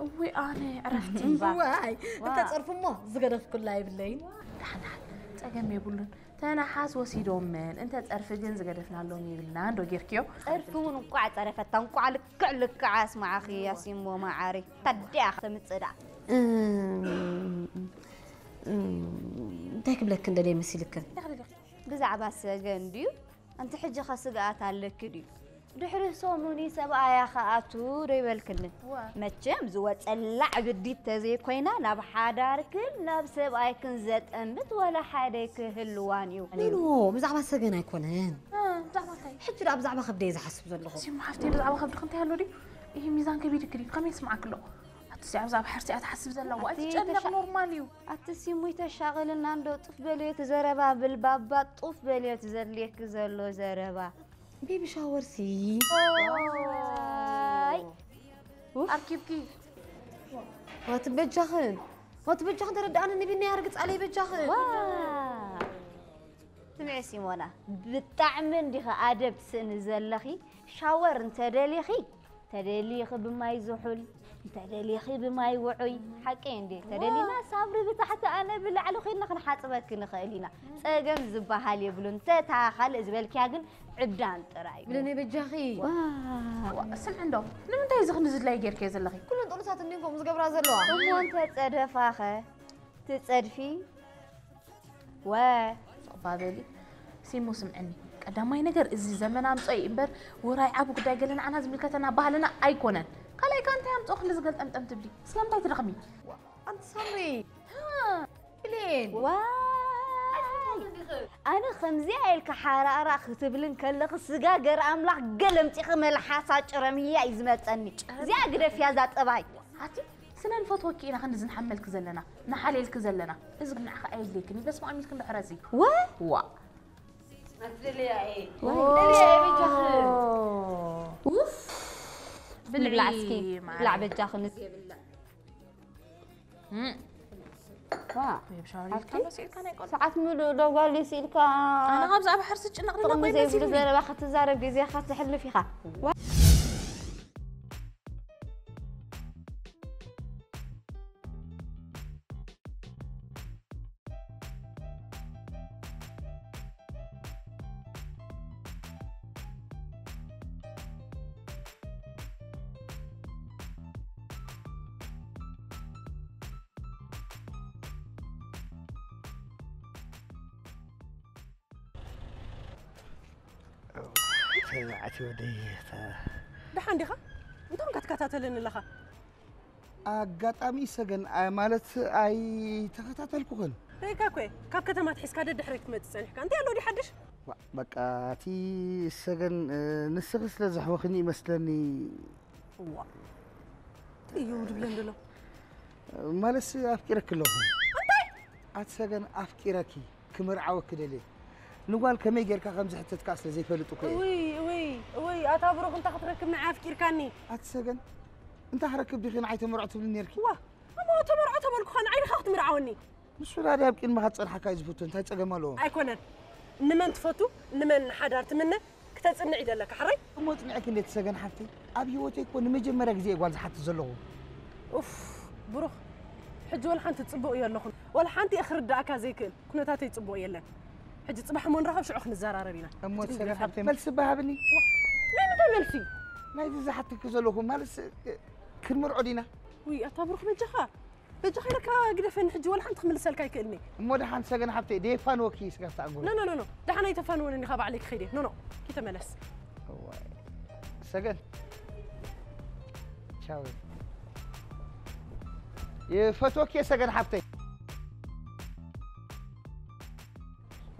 እውይ፣ ኣነ ዕረፍቲ። እምባ። ዋይ፣ ዋ። እንተ ጸርፉ እሞ ዝገደፍኩላ የብለይን። ደሓን፣ ደሓን። ጸገም የብሉን። ተነሓስ ወሲዶመን፣ እንተ ጸርፊ ግን ዝገደፍናሎም የብልናን ዶ ጌርክዮ? ጸርፊ እውን እንቋዕ ጸረፈታ፣ እንቋዕ ልክዕ ልክዕ ኣስማዓኺ ያሲሞ መዓረይ። ታዲያ ተምጽእ ደኣ። እም፣ እም፣ እንታይ ክብለክን ደልየ መሲልክን? እንታይ ክብለኪ? ብዛዕባ ሰገን ድዩ? ኣንቲ ሕጂ ኸ ስግኣት ኣለኪ ድዩ? ድሕሪ ሰሙኒ ሰብኣያ ክኣቱ ዶ ይበልክኒ? ዋ። መቸም ዝወጸላ ዕብዲት ተዘይኮይና ናብ ሓዳርክን ናብ ሰብኣይክን ዘጠምት ወላ ሓደ ክህልዋን እዩ። ኖ፣ ኖ፣ ብዛዕባ ሰገን ኣይኮነን። እ፣ ብዛዕባ እንታይ? ሕጂ ደኣ ብዛዕባ ከብደይ ዝሓስብ ዘለኹ። ሲሙ ሓፍተይ ብዛዕባ ከብድኺ እንታይ ኣሎ ድዩ? ይህ ሚዛን ከቢድኪ ድዩ? ከመይ ይስምዓኪ ኣሎ? ኣቲ እዚኣ ብዛዕባ ሕርሲ እያ ትሓስብ ዘላ። ዋይ፣ ኣቲ ትጨነቕ ተሻ-፣ ኖርማል እዩ። ኣቲ ሲሙ ይተሻቐልና እንዶ ጡፍ በልዮ እቲ ዘረባ ብል ባባ ጡፍ በልዮ እቲ ዘድልየኪ ዘሎ ዘረባ። ቤቢ ሻወር ሲ። ዋይ። ኡፍ። ኣርኪብኪ። ዋቲ በጃኽን። ዋቲ በጃኽን ተረዳኣኒ ንቢኒ ያርግጽ ኣለይ በጃኽን። ዋ። ስምዒ ሲሞና፣ ብጣዕሚ እንዲኺ ኣደብ ትስእኒ ዘለኺ። ሻወር እንተደሊኺ፣ ተደሊኺ ብማይ ዝሑል፣ እንተደሊኺ ብማይ ውዑይ። ሓቀይ እንዴ? ተደሊና ሳብሪ ብታሕቲ ኣነ ብላዕሊ ኮይንና ክንሓጽበኪ ንኽእል ኢና። ጸገም ዝበሃል የብሉን። እንተ እታ ካልእ ዝበልክያ ግን ዕብዳን ጥራይ እዩ። ብለኒ በጃኺ። ዋ። ዋ፣ ስምዒ እንዶ፣ ንምንታይ እዚ ክንዲ ዝድላይ ጌርክዮ ዘለኺ? ኩለን ጥኑሳት እንዲን ከምኡ ዝገብራ ዘለዋ። እሞ እንተ ጸደፋኸ? ትጸድፊ? ወ። ጽቕባ በሊ። ሲሙ ስምዕኒ። ቀዳማይ ነገር እዚ ዘመን ኣምጾ እዩ እምበር ውራይ ዓቢ ጉዳይ ገለ ንዓና ዝምልከተና ባህልና ኣይኮነን። ካልኣይ ከ እንታይ ኣምጾ ክንዲ ዝገልጠምጠም ትብሊ? ስለምንታይ ትደኽሚ? ኣንቲ ሳምሪ። ሃ። ብሌን። ዋይ። ኣነ ከምዚኣ ኢልካ ሓራራ ክትብልን ከለኺ ስጋ ገር ኣምላኽ ገለምጺኺ መልሓሳ ጭረምያ እዩ ዝመጸኒ። እዚኣ ግደፍያ እዛ ጠባይ። ኣቲ ስነ ንፈትወኪ ኢና ክንዲ ዝንሓመልኪ ዘለና፣ ንሓልየልኪ ዘለና። እዚ ግን ንዓኺ ኣየድልየክን እዩ። በስመ ኣብ ኢልኪ እንዶ ሕረሲ። ወ? ዋ። ኣትደልያ እየ። ኦ። ደልያ እየ በጃኺ። ኡፍ። ብልዒ ብላዕ እስኪ፣ ማዕረ። ብላዕ በጃኺ። እም። ዋ። ቤቢ ሻወር ሓፍቲ? ኢልካ ዶ ስኢልካ ናይ ቆልዓ? ሰዓት ምሉእ ዶ ጓል ስኢልካ? ኣነ ካብ ብዛዕባ ሕርሲ ጭነቕ ጥቕሚ ደሎ ኮይነ ዘይብሉ መሲልኒ። ዘረባ ክትዛረብ ግዜኻ ተሕልፍ ኢኻ። ተባዕቲ ወደይ እታ ደሓን ዲኻ? እንታይ ኾንካ ትከታተለኒ ኣለኻ? ኣጋጣሚ ሰገን ኣ- ማለት ኣይተኸታተልኩኽን። ርኢካ እኮ እየ። ካብ ከተማ ትሒዝካ ደድሕረይ ክትመጽእ ጸኒሕካ። እንታይ ኣሎ ድዩ ሓድሽ? ዋ፣ በቃ እቲ ሰገን እ፣ ንስኺ ስለ ዘሕወኽኒ ይመስለኒ። እዋ እዩ ድብለን ዘሎ። ማለትስ ኣፍቂረኪ ኣለኹ። ኣቲ ሰገን ኣፍቂረኪ ክምርዓወኪ ደልየ። ንጓል ከመይ ጌርካ ከም ዝሕተት ከኣ ስለ ዘይፈልጥ እኮ እየ። እውይ እውይ እውይ ኣታ ብሩኽ እንታይ ክትረክብ ንዓይ ኣፍቂርካኒ። ኣቲ ሰገን እንታይ ክረክብ ዲኺ ንዓይ ተመርዖ ትብልኒ ኔርኪ? ዋ እሞ ተመርዖ ተበልኩኻ ንዓይ ዲኻ ክትምርዓወኒ? ንሱ ዳዲ ኣብ ቅድመኻ ክጸንሓካ እዩ ዝፍቱ እንታይ ጸገም ኣለዎ? ኣይኮነን ንመን ትፈቱ ንመን ሓዳር ትምነ ክተጽንዕ ይደለካ ሕራይ? እሞ ጽንዕኪ እንዴ ትሰገን ሓፍተይ ኣብ ህይወተይ እኮ ንመጀመርያ ግዜ እየ ጓል ዝሓትት ዘለኹ። ኡፍ ብሩኽ ሕጂ ወላ ሓንቲ ጽቡቕ እየ ኣለኹ ወላ ሓንቲ እየ ክርዳእካ ዘይክእል ኩነታተይ ጽቡቕ የለን። ሕጂ ጽባሕ እሞ ንራኸብ ሽዑ ክንዘራረብ ኢና። እሞ እቲ ትሰገን ሰገን ሓፍተይ መልሲ በሃብኒ። ናይ ምንታይ መልሲ? ናይዚ ዝሓትኪ ዘለኹ ማለትስ ክንምርዖ ዲና? ውይ ኣታ ብሩኽ በጃኻ በጃኻ ኢለካ ግደፈኒ ሕጂ ወላ ሓንቲ ክምልሰልካ ኣይክእልኒ። እሞ ደሓን ሰገን ሓብተይ ደየፋንወኪ ስጋብ ተኣንጎሎ። ኖ ኖ ኖ ደሓን ኣይተፋንወንን ኢኻ ባዕለይ ክኸይድ እየ። ኖ ኖ ኪተ መለስ። እዋይ ሰገን ቻው። ይፈትወኪ እየ ሰገን ሓብተይ።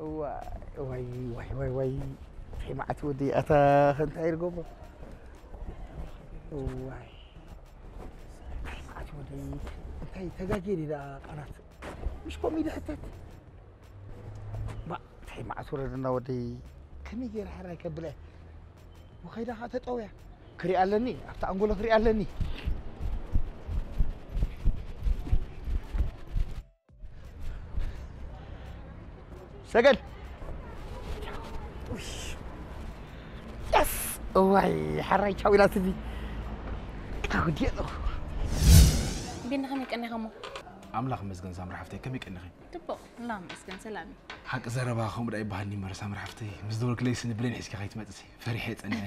እዋይ እዋይ እዋይ እዋይ እዋይ እንታይ መዓት ወዲ ኣታ ከንታይ ይርገቦ። እዋይ እንታይ መዓት ወዲ እንታይ ተጋጌ ዲ ደኣ ቃላት ምሽ ኮም ኢደ ሕተት ባ እንታይ መዓት ወረደና ወደይ ከመይ ገይረ ሕራይ ከብለ ወኸይዳ ከዓ ተጠውያ ክሪኣ ኣለኒ ኣብቲ ኣንጎሎ ክሪኣ ኣለኒ ሰገል ስ እዋይ ሓራይ ቻው ኢላትኒ ቃውዲ ኣለኹ ቤና ከመይ ቀኒኻ እሞ ኣምላኽ መስገን ሳምራ ሓፍተይ ከመይ ቀኒኺ ጽቡቕ ላመስገን ሰላም ሓቂ ዘረባ ከምኡ ዳ ይበሃል እምበር ሳምራ ሓፍተይ ምስ ደወልክለይ ስኒ ብሌን ሒዝኪ ከይትመጽሲ ፈሪሐ ጸኒሐ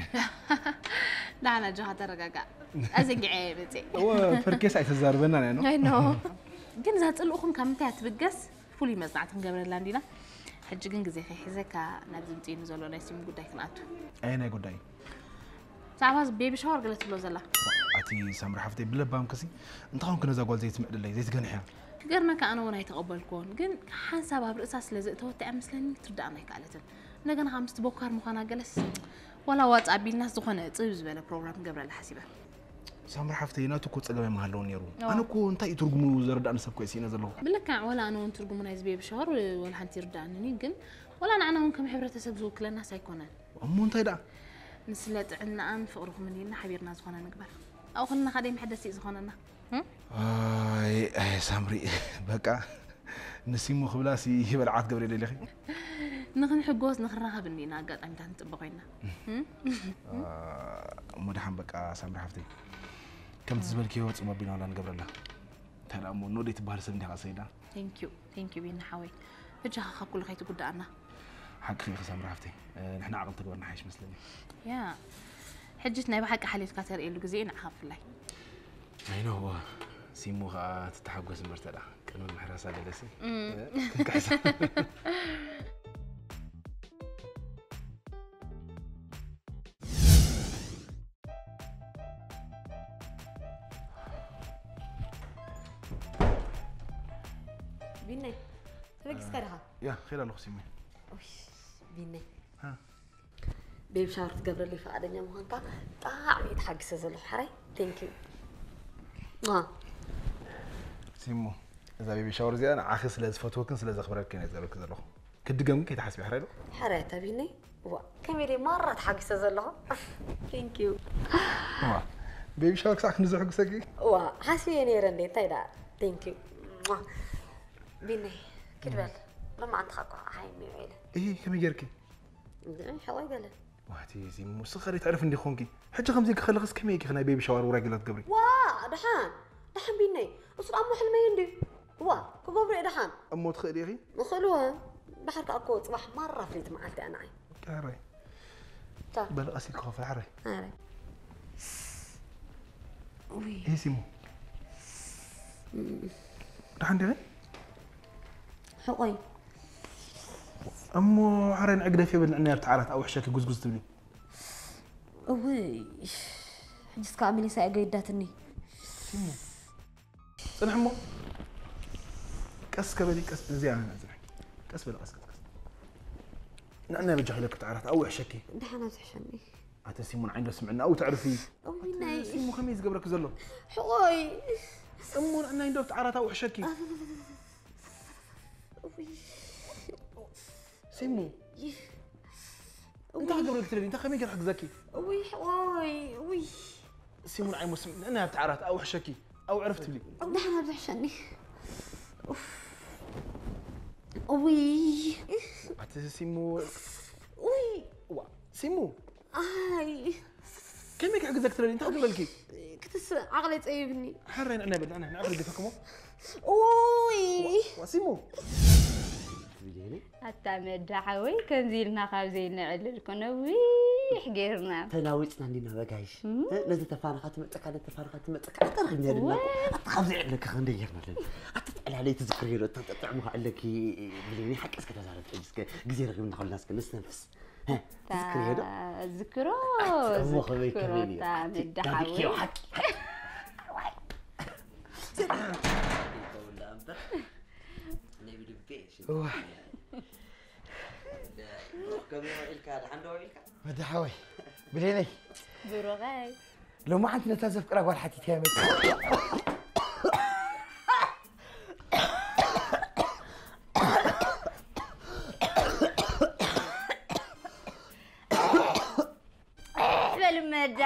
ዳሕና ኣጆኻ ተረጋጋእ ኣዘንጊዐ እየ መጽእ እወ ፈርኬስ ኣይተዛርበናን እያ ኖ ኣይ ኖ ግን እዛ ጽልእኹም ካብ ምንታይ እያ ትብገስ ፍሉይ መጽናዕቲ ክንገብረላ እንዲና ሕጂ ግን ግዜ ከይሕዘካ ናብ ዝምጽእኒ ዘሎ ናይ ሲሙ ጉዳይ ክንኣቱ ኣየናይ ጉዳይ ብዛዕባ ቤቢ ሻወር ገለ ትብሎ ዘላ ኣቲ ሳምሪ ሓፍተይ ብለባምክሲ እንታይ ኮንኪ ነዛ ጓል ዘይትምዕድለይ ዘይትገንሕያ ክገርመካ ኣነ እውን ኣይተቐበልክዎን ግን ሓንሳብ ኣብ ርእሳ ስለ ዘእተወታ እያ መስለኒ ክትርድኣና ኣይከኣለትን እንደገና ከዓ ምስቲ ቦካር ምዃና ገለስ ዋላ ዋፃ ኣቢልናስ ዝኾነ ፅብብ ዝበለ ፕሮግራም ክገብረላ ሓሲበ ሳምሪ ሓፍተይ ናቱ እኮ ፀገም ኣይምሃለውን ነይሩ ኣነ እኮ እንታይ እዩ ትርጉሙ ዘረዳእኒ ሰብ እኮ እየ ስኢነ ዘለኹ ብልክዕ ዋላ ኣነ እውን ትርጉሙ ናይዚ ቤቢ ሻወር ዋላ ሓንቲ ይርድኣንን እዩ ግን ዋላ ንዓና እውን ከም ሕብረተሰብ ዝውክለናስ ኣይኮነን እሞ እንታይ ደኣ ንስለ ጥዕናኣን ፍቕርኹምን ኢልና ሓቢርና ዝኾነ ንግበር ኣብኡ ከለና ካደይ መሐደሲ እዩ ዝኾነና ኣይ ኣይ ሳምሪ በቃ ንሲሙ ክብላሲ ይበልዓ ክትገብሪ ደሊኺ ንኽንሕጎስ ንኽራኸብ እንዲና ኣጋጣሚታት ንፅበ ኮይና እሞ ደሓን በቃ ሳምሪ ሓፍተይ ከምቲ ዝበልክዮ ፅም ኣቢና ዋላ ንገብረላ እንታይ ደኣ እሞ ኖዴ ትበሃል ሰብ እንዲኻ ሰይዳ ቴንኪዩ ቴንኪዩ ቢኒ ሓወይ በጃኻ ካብ ኩሉ ከይትጉዳኣና ሓቅኺ ኢኺ ሳምሪ ሓፍተይ ንሕና ዓቕሊ ተግበርና ሓይሽ መስለኒ ያ ሕጂ ናይ ብሓቂ ሓልዮትካ ተርእየሉ ግዜ እዩ ንዓኻ ብፍላይ ኣይኖ ሲሙ ከዓ ትተሓጎስ እምበር ተዳ ቅድሚ ምሕራሳ ገለሲ ክንክሕሳ ቢነይ ተበጊስካ ዲኻ ያ ኸይድ ኣለኹ ሲሙ ቢነይ ቤቢ ሻወር ክትገብረለይ ፍቓደኛ ምዃንካ ብጣዕሚ እየ ተሓጊሰ ዘለኹ ሓራይ ቴንክ ዩ ሲሙ እዛ ቤቢ ሻወር እዚኣ ንዓኺ ስለ ዝፈትወክን ስለ ዘኽብረክን እየ ዝገብረልኪ ዘለኹ ክድገም ግን ከይትሓስቢ ሕራይ ዶ ሕራይ ኣታ ቢነይ ዋ ከመይ ደይ ማራ ተሓጊሰ ዘለኹ ቴንክ ዩ ቤቢ ሻወር ክሳዕ ክንዲ ዘሕጉሰኪ ዋ ሓስበዮ ነይረ እንዴ እንታይ ደኣ ቴንክ ዩ ቢነይ ኪድ በል ሎማዓንቲ ኸ እኳ ሓይሚ ውዒለ እሂ ከመይ ጌርኪ እንድዒ ሕቖይ ገለ ዋቲ ዚሙ ንስኺ ከ ደይተዕርፊ እንዲኺ ኮንኪ ሕጂ ከምዚ ኢልኪ ከለኽስ ከመይ ኢልኪ ናይ ቤቢ ሻወር ውራይ ገለ ትገብሪ ዋእ ደሓን ደሓን ቢነይ እሱ ደኣ እሞ ሕልመይ እንድዩ እዋ ክገብሮ እየ ደሓን እሞ ትኽእሊ ኢኺ ንኽእልዎ ደሓር ከኣ እኮ ጽባሕ ማራ ፍልይቲ መዓልቲ እያ ንዓይ ዳሕራይ በል ቀስ ኢልኪ ኮፍ ዳሕራይ ኣረ ውይ ሂሲሙ ደሓን ዲኺ ሕቆይ እሞ ሓራይ ንዕግደፍ የብል ንዕኒ ኣብቲ ዓራት ኣብ ውሕሸኪ ጉዝጉዝ ትብሊ እውይ፣ ሕጅስ ከዓ መሊሳ እያ ገይዳትኒ። ሲሙ፣ ፅንሕ እሞ። ቀስ ከበሊ፣ ቀስ፣ ነዚኣ እያ ፅንሕ። ቀስ በሊ፣ ቀስ፣ ቀስ፣ ቀስ። ንዕና በጃ ኢለኪ ብትዓራት፣ ኣብኡ ይሕሸኪ። ደሓና ትሕሸኒ። ኣተ ሲሙ፣ ንዓይ እንዶ ስምዕና፣ ኣብኡ ተዕርፊ። እውይ፣ ናይ ሲሙ ከመይ ዝገብረኪ ዘሎ? ሕቆይ። እሞ ንዕና እንዶ ብትዓራት፣ ኣብኡ ይሕሸኪ። እውይ። ሲሙ፣ እንታይ ክገብረልኪ ትደሊ? እንታይ ከመይ ገይረ ክሕግዘኪ? እውይ፣ ሕቆይ፣ እውይ። ሲሙ፣ ንዓይ እሞ ስምዕና፣ ንዕና ብትዓራት፣ ኣብኡ ይሕሸኪ። ኣብኡ ዕርፍ ትብሊ። ደሓና ትሕሸኒ። ኡፍ። እውይ። ኣቲ ሲሙ። እውይ። ዋ፣ ሲሙ። ኣይ። ከመይ ክሕግዘኪ ትደሊ? እንታይ ክገብረልኪ? ክትስእ ዓቕለይ ጸይብኒ። ሕራይ ንዕና በል፣ ንዕና፣ ንዕና በል፣ ገፈክሞ። ኡይ። ዋ፣ ሲሙ። ኣታ መዳ ሓወይ፣ ከምዚ ኢልና ካብ ዘይንዕልል ኮ ነዊሕ ጌርና። ተናዊጽና እንዲና በጋይሽ። እም? እ፣ ነዚ ተፋንኻ ትመጸካ፣ ነዚ ተፋንኻ ትመጸካ፣ ኣታ ረኺብና ድና። እወ። ኣታ ካብ ዘይዕለካ ክንደይ ጌርና ኣለና። ኣታ ጥዕላለይ ትዝክርዮ ዶ? እታ ጥዕሙ ከዕለኪ ብለኒ ሓቂ እስከ ተዛረብ፣ እስከ ግዜ ረኺብና ከለና እስከ ንስተንፍስ። እ፣ ትዝክርዮ ዶ? ዝክሮ፣ ኣታ እሞ ከመይ ዝክሮ ከመይ እዩ? እታ ኣቲ መዳ ዳዲክዮ ሓወይ። ሓቂ። ይኸውን ደኣ እምበር፣ ናይ ብልቤ እሺ። እዋ። ከመይ ውዒልካ? ደሓን ዶ ውዒልካ? መዳ ሓወይ፣ ብሌነይ። ብሩኸይ። ሎማዓንቲ ነታ ዘፍቅራ ጓል ሓቲትያ መጽእ። በል መዳ።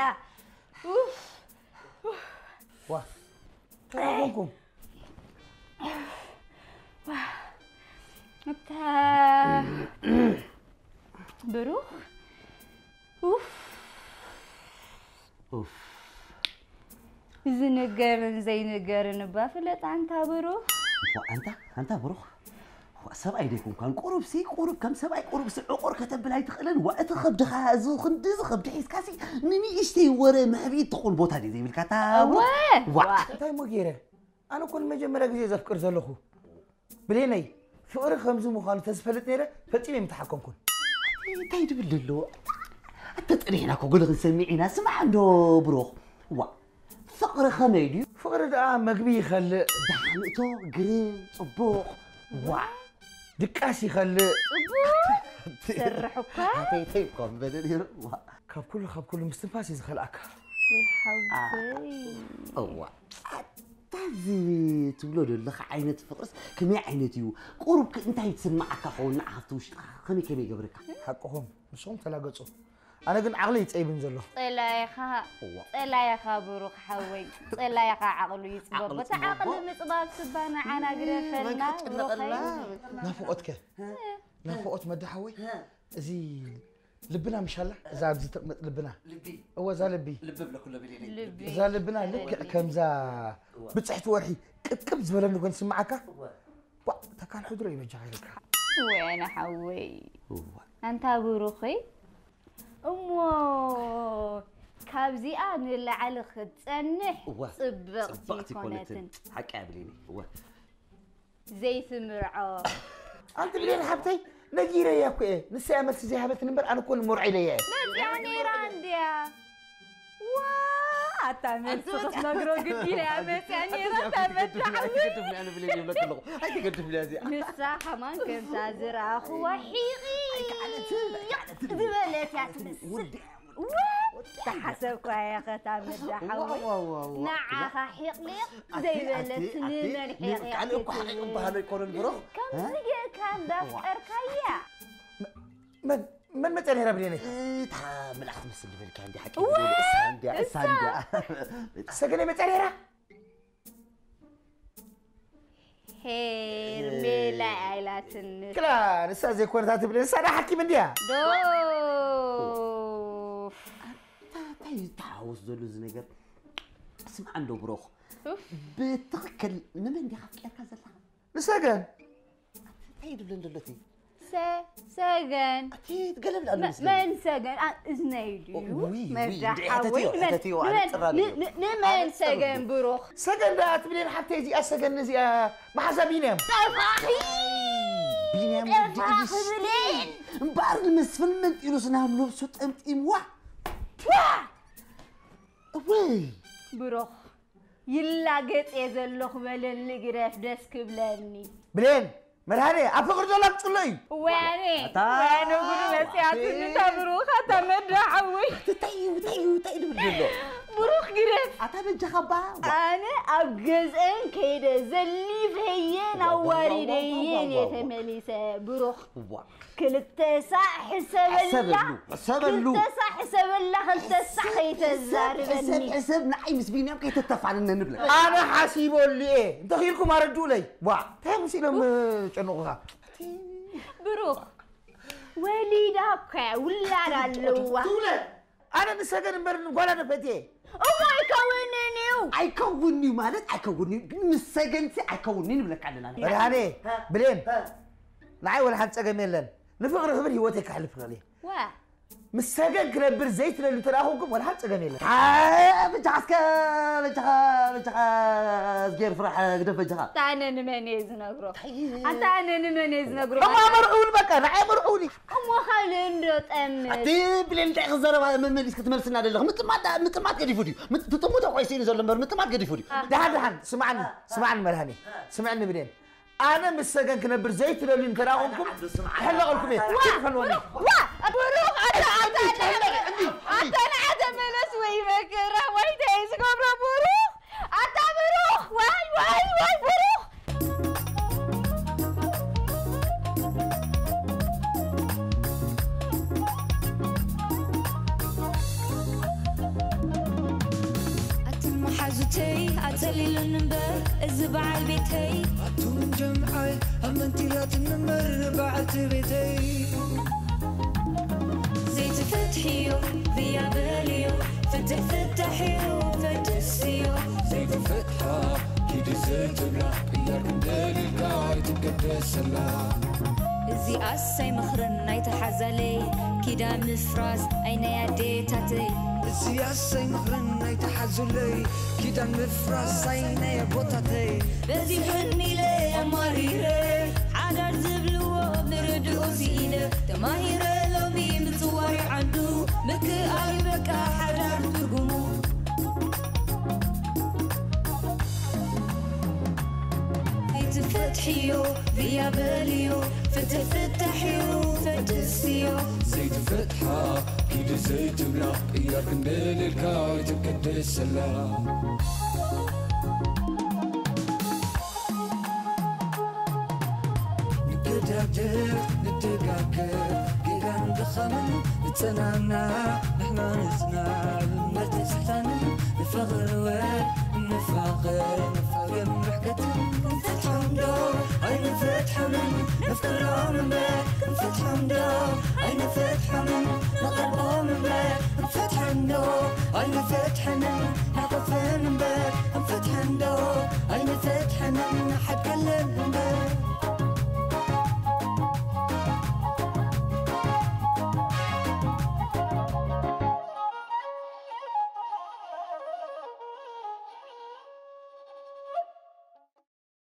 ኡፍ። ዋ፣ እንታይ ኮንኩም? እታ ብሩኽ፣ ኡፍ። ኡፍ። ዝንገርን ዘይንገርን እባ ፍለጥ ኣንታ ብሩኽ። እሞ ኣንታ፣ ኣንታ ብሩኽ፣ ዋ፣ ሰብኣይ ደይኮንካን፣ ቁሩብሲ፣ ቁሩብ ከም ሰብኣይ፣ ቁሩብሲ ዕቑር ከተብል ኣይትኽእልን። ዋ፣ እቲ ከብድኻ፣ እዚ ክንዲ፣ እዚ ከብዲ ሒዝካሲ፣ ንንእሽተይ ወረ መሕብኢ ትኹን ቦታ ድዩ ዘይብልካ፣ እታ እወ። ዋ። ዋ። እንታይ እሞ ገይረ? ኣነ እኮ ንመጀመርያ ግዜ ዘፍቅር ዘለኹ። ብሌነይ፣ ፍቕሪ ከምዚ ምዃኑ ተዝፈልጥ ነይረ፣ ፈጺመ ኣይምተሓከምኩን። እንታይ ድብል ደሎ? ኣተ ጸኒሕና እኮ ገለ ክንሰምዕ ኢና። ስማዕ እንዶ ብሩኽ። ዋ፣ ፍቕሪ ከመይ ድዩ? ፍቕሪ ደኣ መግቢ ይኸልእ። ደሓን እቶ ግርም፣ ጽቡቕ። ዋ። ድቃስ ይኸልእ። ጽቡቕ። ሰርሕ እኳ። ኣተይተይ እኮ ምበለ ነይሩ። ዋ። ካብ ኩሉ፣ ካብ ኩሉ ምስትንፋስ እዩ ዝኸልኣካ። ወይ ሓወይ። እዋ። ኣታ እዚ ትብሎ ዘለኻ ዓይነት ፍቕርስ ከመይ ዓይነት እዩ? ቁሩብ ከ እንታይ ትስምዓካ ኸውን ንዓኻ ኣብቲ ውሽጥኻ? ከመይ ከመይ ይገብረካ? ሓቅኹም፣ ንስኹም ተላገጹ። ኣነ ግን ዓቕለይ ይጸይብን ዘሎ። ጸላኢኻ፣ እዋ። ጸላኢኻ ብሩኽ ሓወይ፣ ጸላኢኻ ዓቕሉ ይጽበቦ። ዓቕሊ እታ ጽበቦ? ዓቕሊ ምጽባብ ስባ ንዓና ግደፈልና፣ መን ክጭነቐልና? ብሩኸይ። ናፍቖትከ? ናፍቖት መዳ ሓወይ? እዚ ልብና ምሻላ? እዛ ኣብዚ ተቕመጥ ልብና? ልቢ። እወ፣ እዛ ልቢ። ልቢ ብለኩ ለብሌ ነይ። ልቢ። እዛ ልብና ልክዕ ከምዛ እዋ። ብጽሕቲ ወርሒ ቅብቅብ ዝበለኒ ጎን ስምዓካ? እዋ። ዋ፣ ተካል ሕድሮ ይበጃ ኢልካ። ወይነ ሓወይ። እዋ። ኣንታ ብሩኸይ፣ እሞ ካብዚኣ ንላዕሊ ክትጸንሕ እዋ። ጽብቕቲ ጽብቕቲ ኮነትን። ኮነትን። ሓቂ እያ ብሌኒ። እዋ። ዘይትምርዖ። ኣንቲ ብሌን ሓብተይ፣ ነጊረያ እኮ እየ። ንሳ እያ መልሲ ዘይሃበትኒ እምበር፣ ኣነ እኮ ንመርዖ ኢለያ እየ። መጽያ ነይራ እንድያ። ዋ፣ ኣታ መልሲ ክትነግሮ ግዲ ኢላ እያ መጽያ ነይራ፣ እታ መዳዕወይ። ኣይትገድፍኒ፣ ኣይትገድፍኒ፣ ኣነ ብሌን ይብለኪ ኣለኹ። ኣይትገድፍኒ እዚኣ። ንሳ ከማን ከምታ ዝረኣኽዋ ሒቒቕ ዝበለት እያ ትመስል። ወዲ ዋ፣ ተሓሰብኳ እየ ኸታ መዳ ሓወይ። ዋ፣ ዋ፣ ዋ፣ ዋ። ንዓኻ ሒቕሊቕ ኣቲ፣ ዘይበለት ኣቲ፣ ኣቲ፣ ንመን ን-፣ ሒቕሊቕ ካልእ እኮ ሓቂቕ ክትብል? በሃሎ ኣይኮነን ብሩኽ። ከምዚ እ? ጌርካ ዋ። እንዳፍቀርካያ። መ-፣ መን፣ መን መጸ ነይራ ብሌነይ? እታ መልኣኽ ትመስል ዝበልካ እንዲ ሓቂ እዋ፣ ብሌነይ፣ እሳ እንድያ፣ እሳ እሳ። እንድያ። ሰገነ መጸ ነይራ? ሄርሜላ ኣይላትኒ። ክላ ንሳ ዘይኮነታ ትብል፣ ንሳ ዳ ሓኪም እንድያ። ዶ። እንታይ እዩ ተሓወስ ዘሎ እዚ ነገር? ስምዓ እንዶ ብሮኽ። ኡፍ። ብትኽክል ንመን እንዲኻ ኣፍቂርካ ዘለኻ? ንሰገን። እንታይ እዩ ድብለን ዘሎ እቲ? ሰ-፣ ሰገን። ኣቲ ገለብል ኣሎ መ-፣ ምስገን። መን ሰገን? ኣ-፣ እዝነይ ድዩ? ኦ፣ ውይ፣ ውይ፣ መዳ እንደ ሓወይ፣ ሕተትዮ፣ መን፣ ሕተትዮ፣ መን፣ ኣነጽራ ን-፣ ድዩ? ን-፣ ንመን ኣነጽራ ሰገን ድዩ? ብሩኽ? ሰገን ደኣ ትብሌን ሓብተይ እዚኣ ሰገን እዚኣ መሓዛ ቢንያም። ጠፋኺ! ቢንያም ወዲ ጠፋኺ ኢድሽ። ብሌን! እምበኣር ንመስፍን መንጢሉስ ናብ ነብሱ ጠምጢምዋ። ዋ! እወይ! ብሩኽ፣ ይላገጽ እየ ዘለኹ በለኒ ግደፍ ደስ ክብለኒ። ብሌን፣ መድሃኔ፣ ኣብ ፍቕሪ ዘሎ ኣምጽሎ እዩ። ወያኔ፣ ኣታ- ወያነ ጉዱ መጽያትኒ። ኣታ ብሩኽ፣ ኣታ መዳ ሓወይ። እንታይ እዩ፣ እንታይ እዩ፣ እንታይ እዩ ድብል ዘሎ? ብሩኽ ግደፍ። ኣታ በጃኻ እባ። ኣነ ኣብ ገዝአን ከይደ ዘሊፈየን ኣዋሪደየን እየ ተመሊሰ። ብሩኽ። ክልተ ሳዕ ሕሰበላ። ሕሰበሉ፣ ሕሰበሉ። ክልተ ሳዕ ሕሰበላ፣ ክልተ ሳዕ ከይተዛርበኒ። ሕሰብ፣ ሕሰብ፣ ንዓይ ምስ ቢንያም ከይተተፋንነ ንብለካ። ኣነ ሓሲበሉ እየ። እንተኺልኩም ኣረድኡለይ። ዋ፣ እንታይ ምስ ኢሎም ጨንቑኻ? ብሩኽ፣ ወሊዳ እኮ እያ፣ ውላድ ኣለዋ። ትውለድ። ኣነ ንሰገን እምበር ንጓላ ነፈት እየ። እሞ ኣይከውንን እዩ። ኣይከውን እዩ ማለት ኣይከውን እዩ፣ ግን ምስ ሰገንሲ ኣይከውን እዩ ንብለካ ኣለና። መድሃኔ፣ ብሌን፣ ንዓይ ወላ ሓንቲ ጸገም የለን። ንፍቕሪ ክብል ህይወተይ ከሕልፍ ይኽእል እየ። ዋ። ምስ ሰገን ክነብር ዘይትደልዩ እንተ ደኣ ኾንኩም ወላ ሓንቲ ጸገም የለን። ኣይ፣ በጃኻ እስከ፣ በጃኻ፣ በጃኻ፣ እዝጌር ፍራሕ፣ ግደፍ በጃኻ። ኣታ ኣነ ንመን እየ ዝነግሮ? ኣታ ኣነ ንመን እየ ዝነግሮ? እሞ ኣመርዕውኒ በቃ፣ ንዓይ ኣመርዕውኒ። እሞ ካልእ እንዶ ጠምት። ኣቲ ብሌን እንታይ ክዘረባ መመሊስ ክትመልስና ደለኽ? ምጥማት ዳ-፣ ምጥማት ገዲፉ ድዩ? ምጥ-፣ ትጥሙት እኮ ይስእኒ ዘሎ እምበር ምጥማት ገዲፉ ድዩ? ደሓን፣ ደሓን፣ ስማዕኒ፣ ስማዕኒ መድሃኔ። ስምዕኒ ብሌን። ኣነ ምስ ሰገን ክነብር ዘይትደልዩ እንተ ደኣ ኾንኩም፣ ክሕለቐልኩም እየ። ዋ! ትፈልወኒ። ዋ! ብሩኽ፣ ኣታ፣ ኣታ፣ ኣታ፣ ኣታ፣ ንዓ ተመለስ ወይ መከራ፣ ወይ እንታይ እዩ ዝገብሮ ብሩኽ? ኣታ ብሩኽ! ዋይ፣ ዋይ፣ ዋይ፣ ብሩኽ! ኣትን መሓዙተይ ኣጸሊሉን እምበር፣ እዚ በዓል ቤተይ። ኣቱም ጀምዓይ ኣመንቲላትን እምበር፣ በዓልቲ ቤተይ። ዘይትፈትሕዮ ብያ በልዮ፣ ፍትሕ ፍታሕዮ፣ ፈድስዮ። ዘይትፈትሓ ኪዲ ዘይትብላ፣ ቅያር ክንደልልካ ኣይትገደሰላ። እዚኣስ ኣይመኽርን ናይቲ ሓዛለይ፣ ኪዳን ምፍራስ ኣይ ናይ ኣዴታተይ። እዚኣስ ኣይመኽርን ናይቲ ሓዙለይ፣ ኪዳን ምፍራስ ኣይ ናይ ኣቦታተይ። በዚሑኒ ኢለ ኣማሪረ፣ ሓዳር ዝብልዎ ምርድኡ ስኢነ፣ ተማሂረ ሎሚ ምጽዋር ዓዱ፣ ምክኣል በቃ ሓዳር ትርጉሙ። ዘይትፈትሕዮ ብያ በልዮ፣ ፍትሕ ፍታሕዮ፣ ፈድስዮ። ዘይትፈትሓ ኪዲ ዘይትብላ፣ ቅያር ክንደልልካ ኣይትገደሰላ። ንገዳደፍ፣ ንደጋገፍ፣ ጌጋን ድኻምን ንጸናናዕ፣ ንሕና ንጽናዕ፣ እምነት ንስሕታንን ንፋቐር እወ፣ ንፋቐር፣ ንፋቐር ምሕከትን ክንፈትሖም ዶ ኣይንፈትሖምን? ነፍቅሮም እምበር ክንፈትሖም ዶ ኣይንፈትሖምን? ንቐርቦም እምበር ክንፈትሖም ዶ ኣይንፈትሖምን? ንሓቆፈን እምበር ክንፈትሖም ዶ ኣይንፈትሖምን? ንሓድገለን እምበር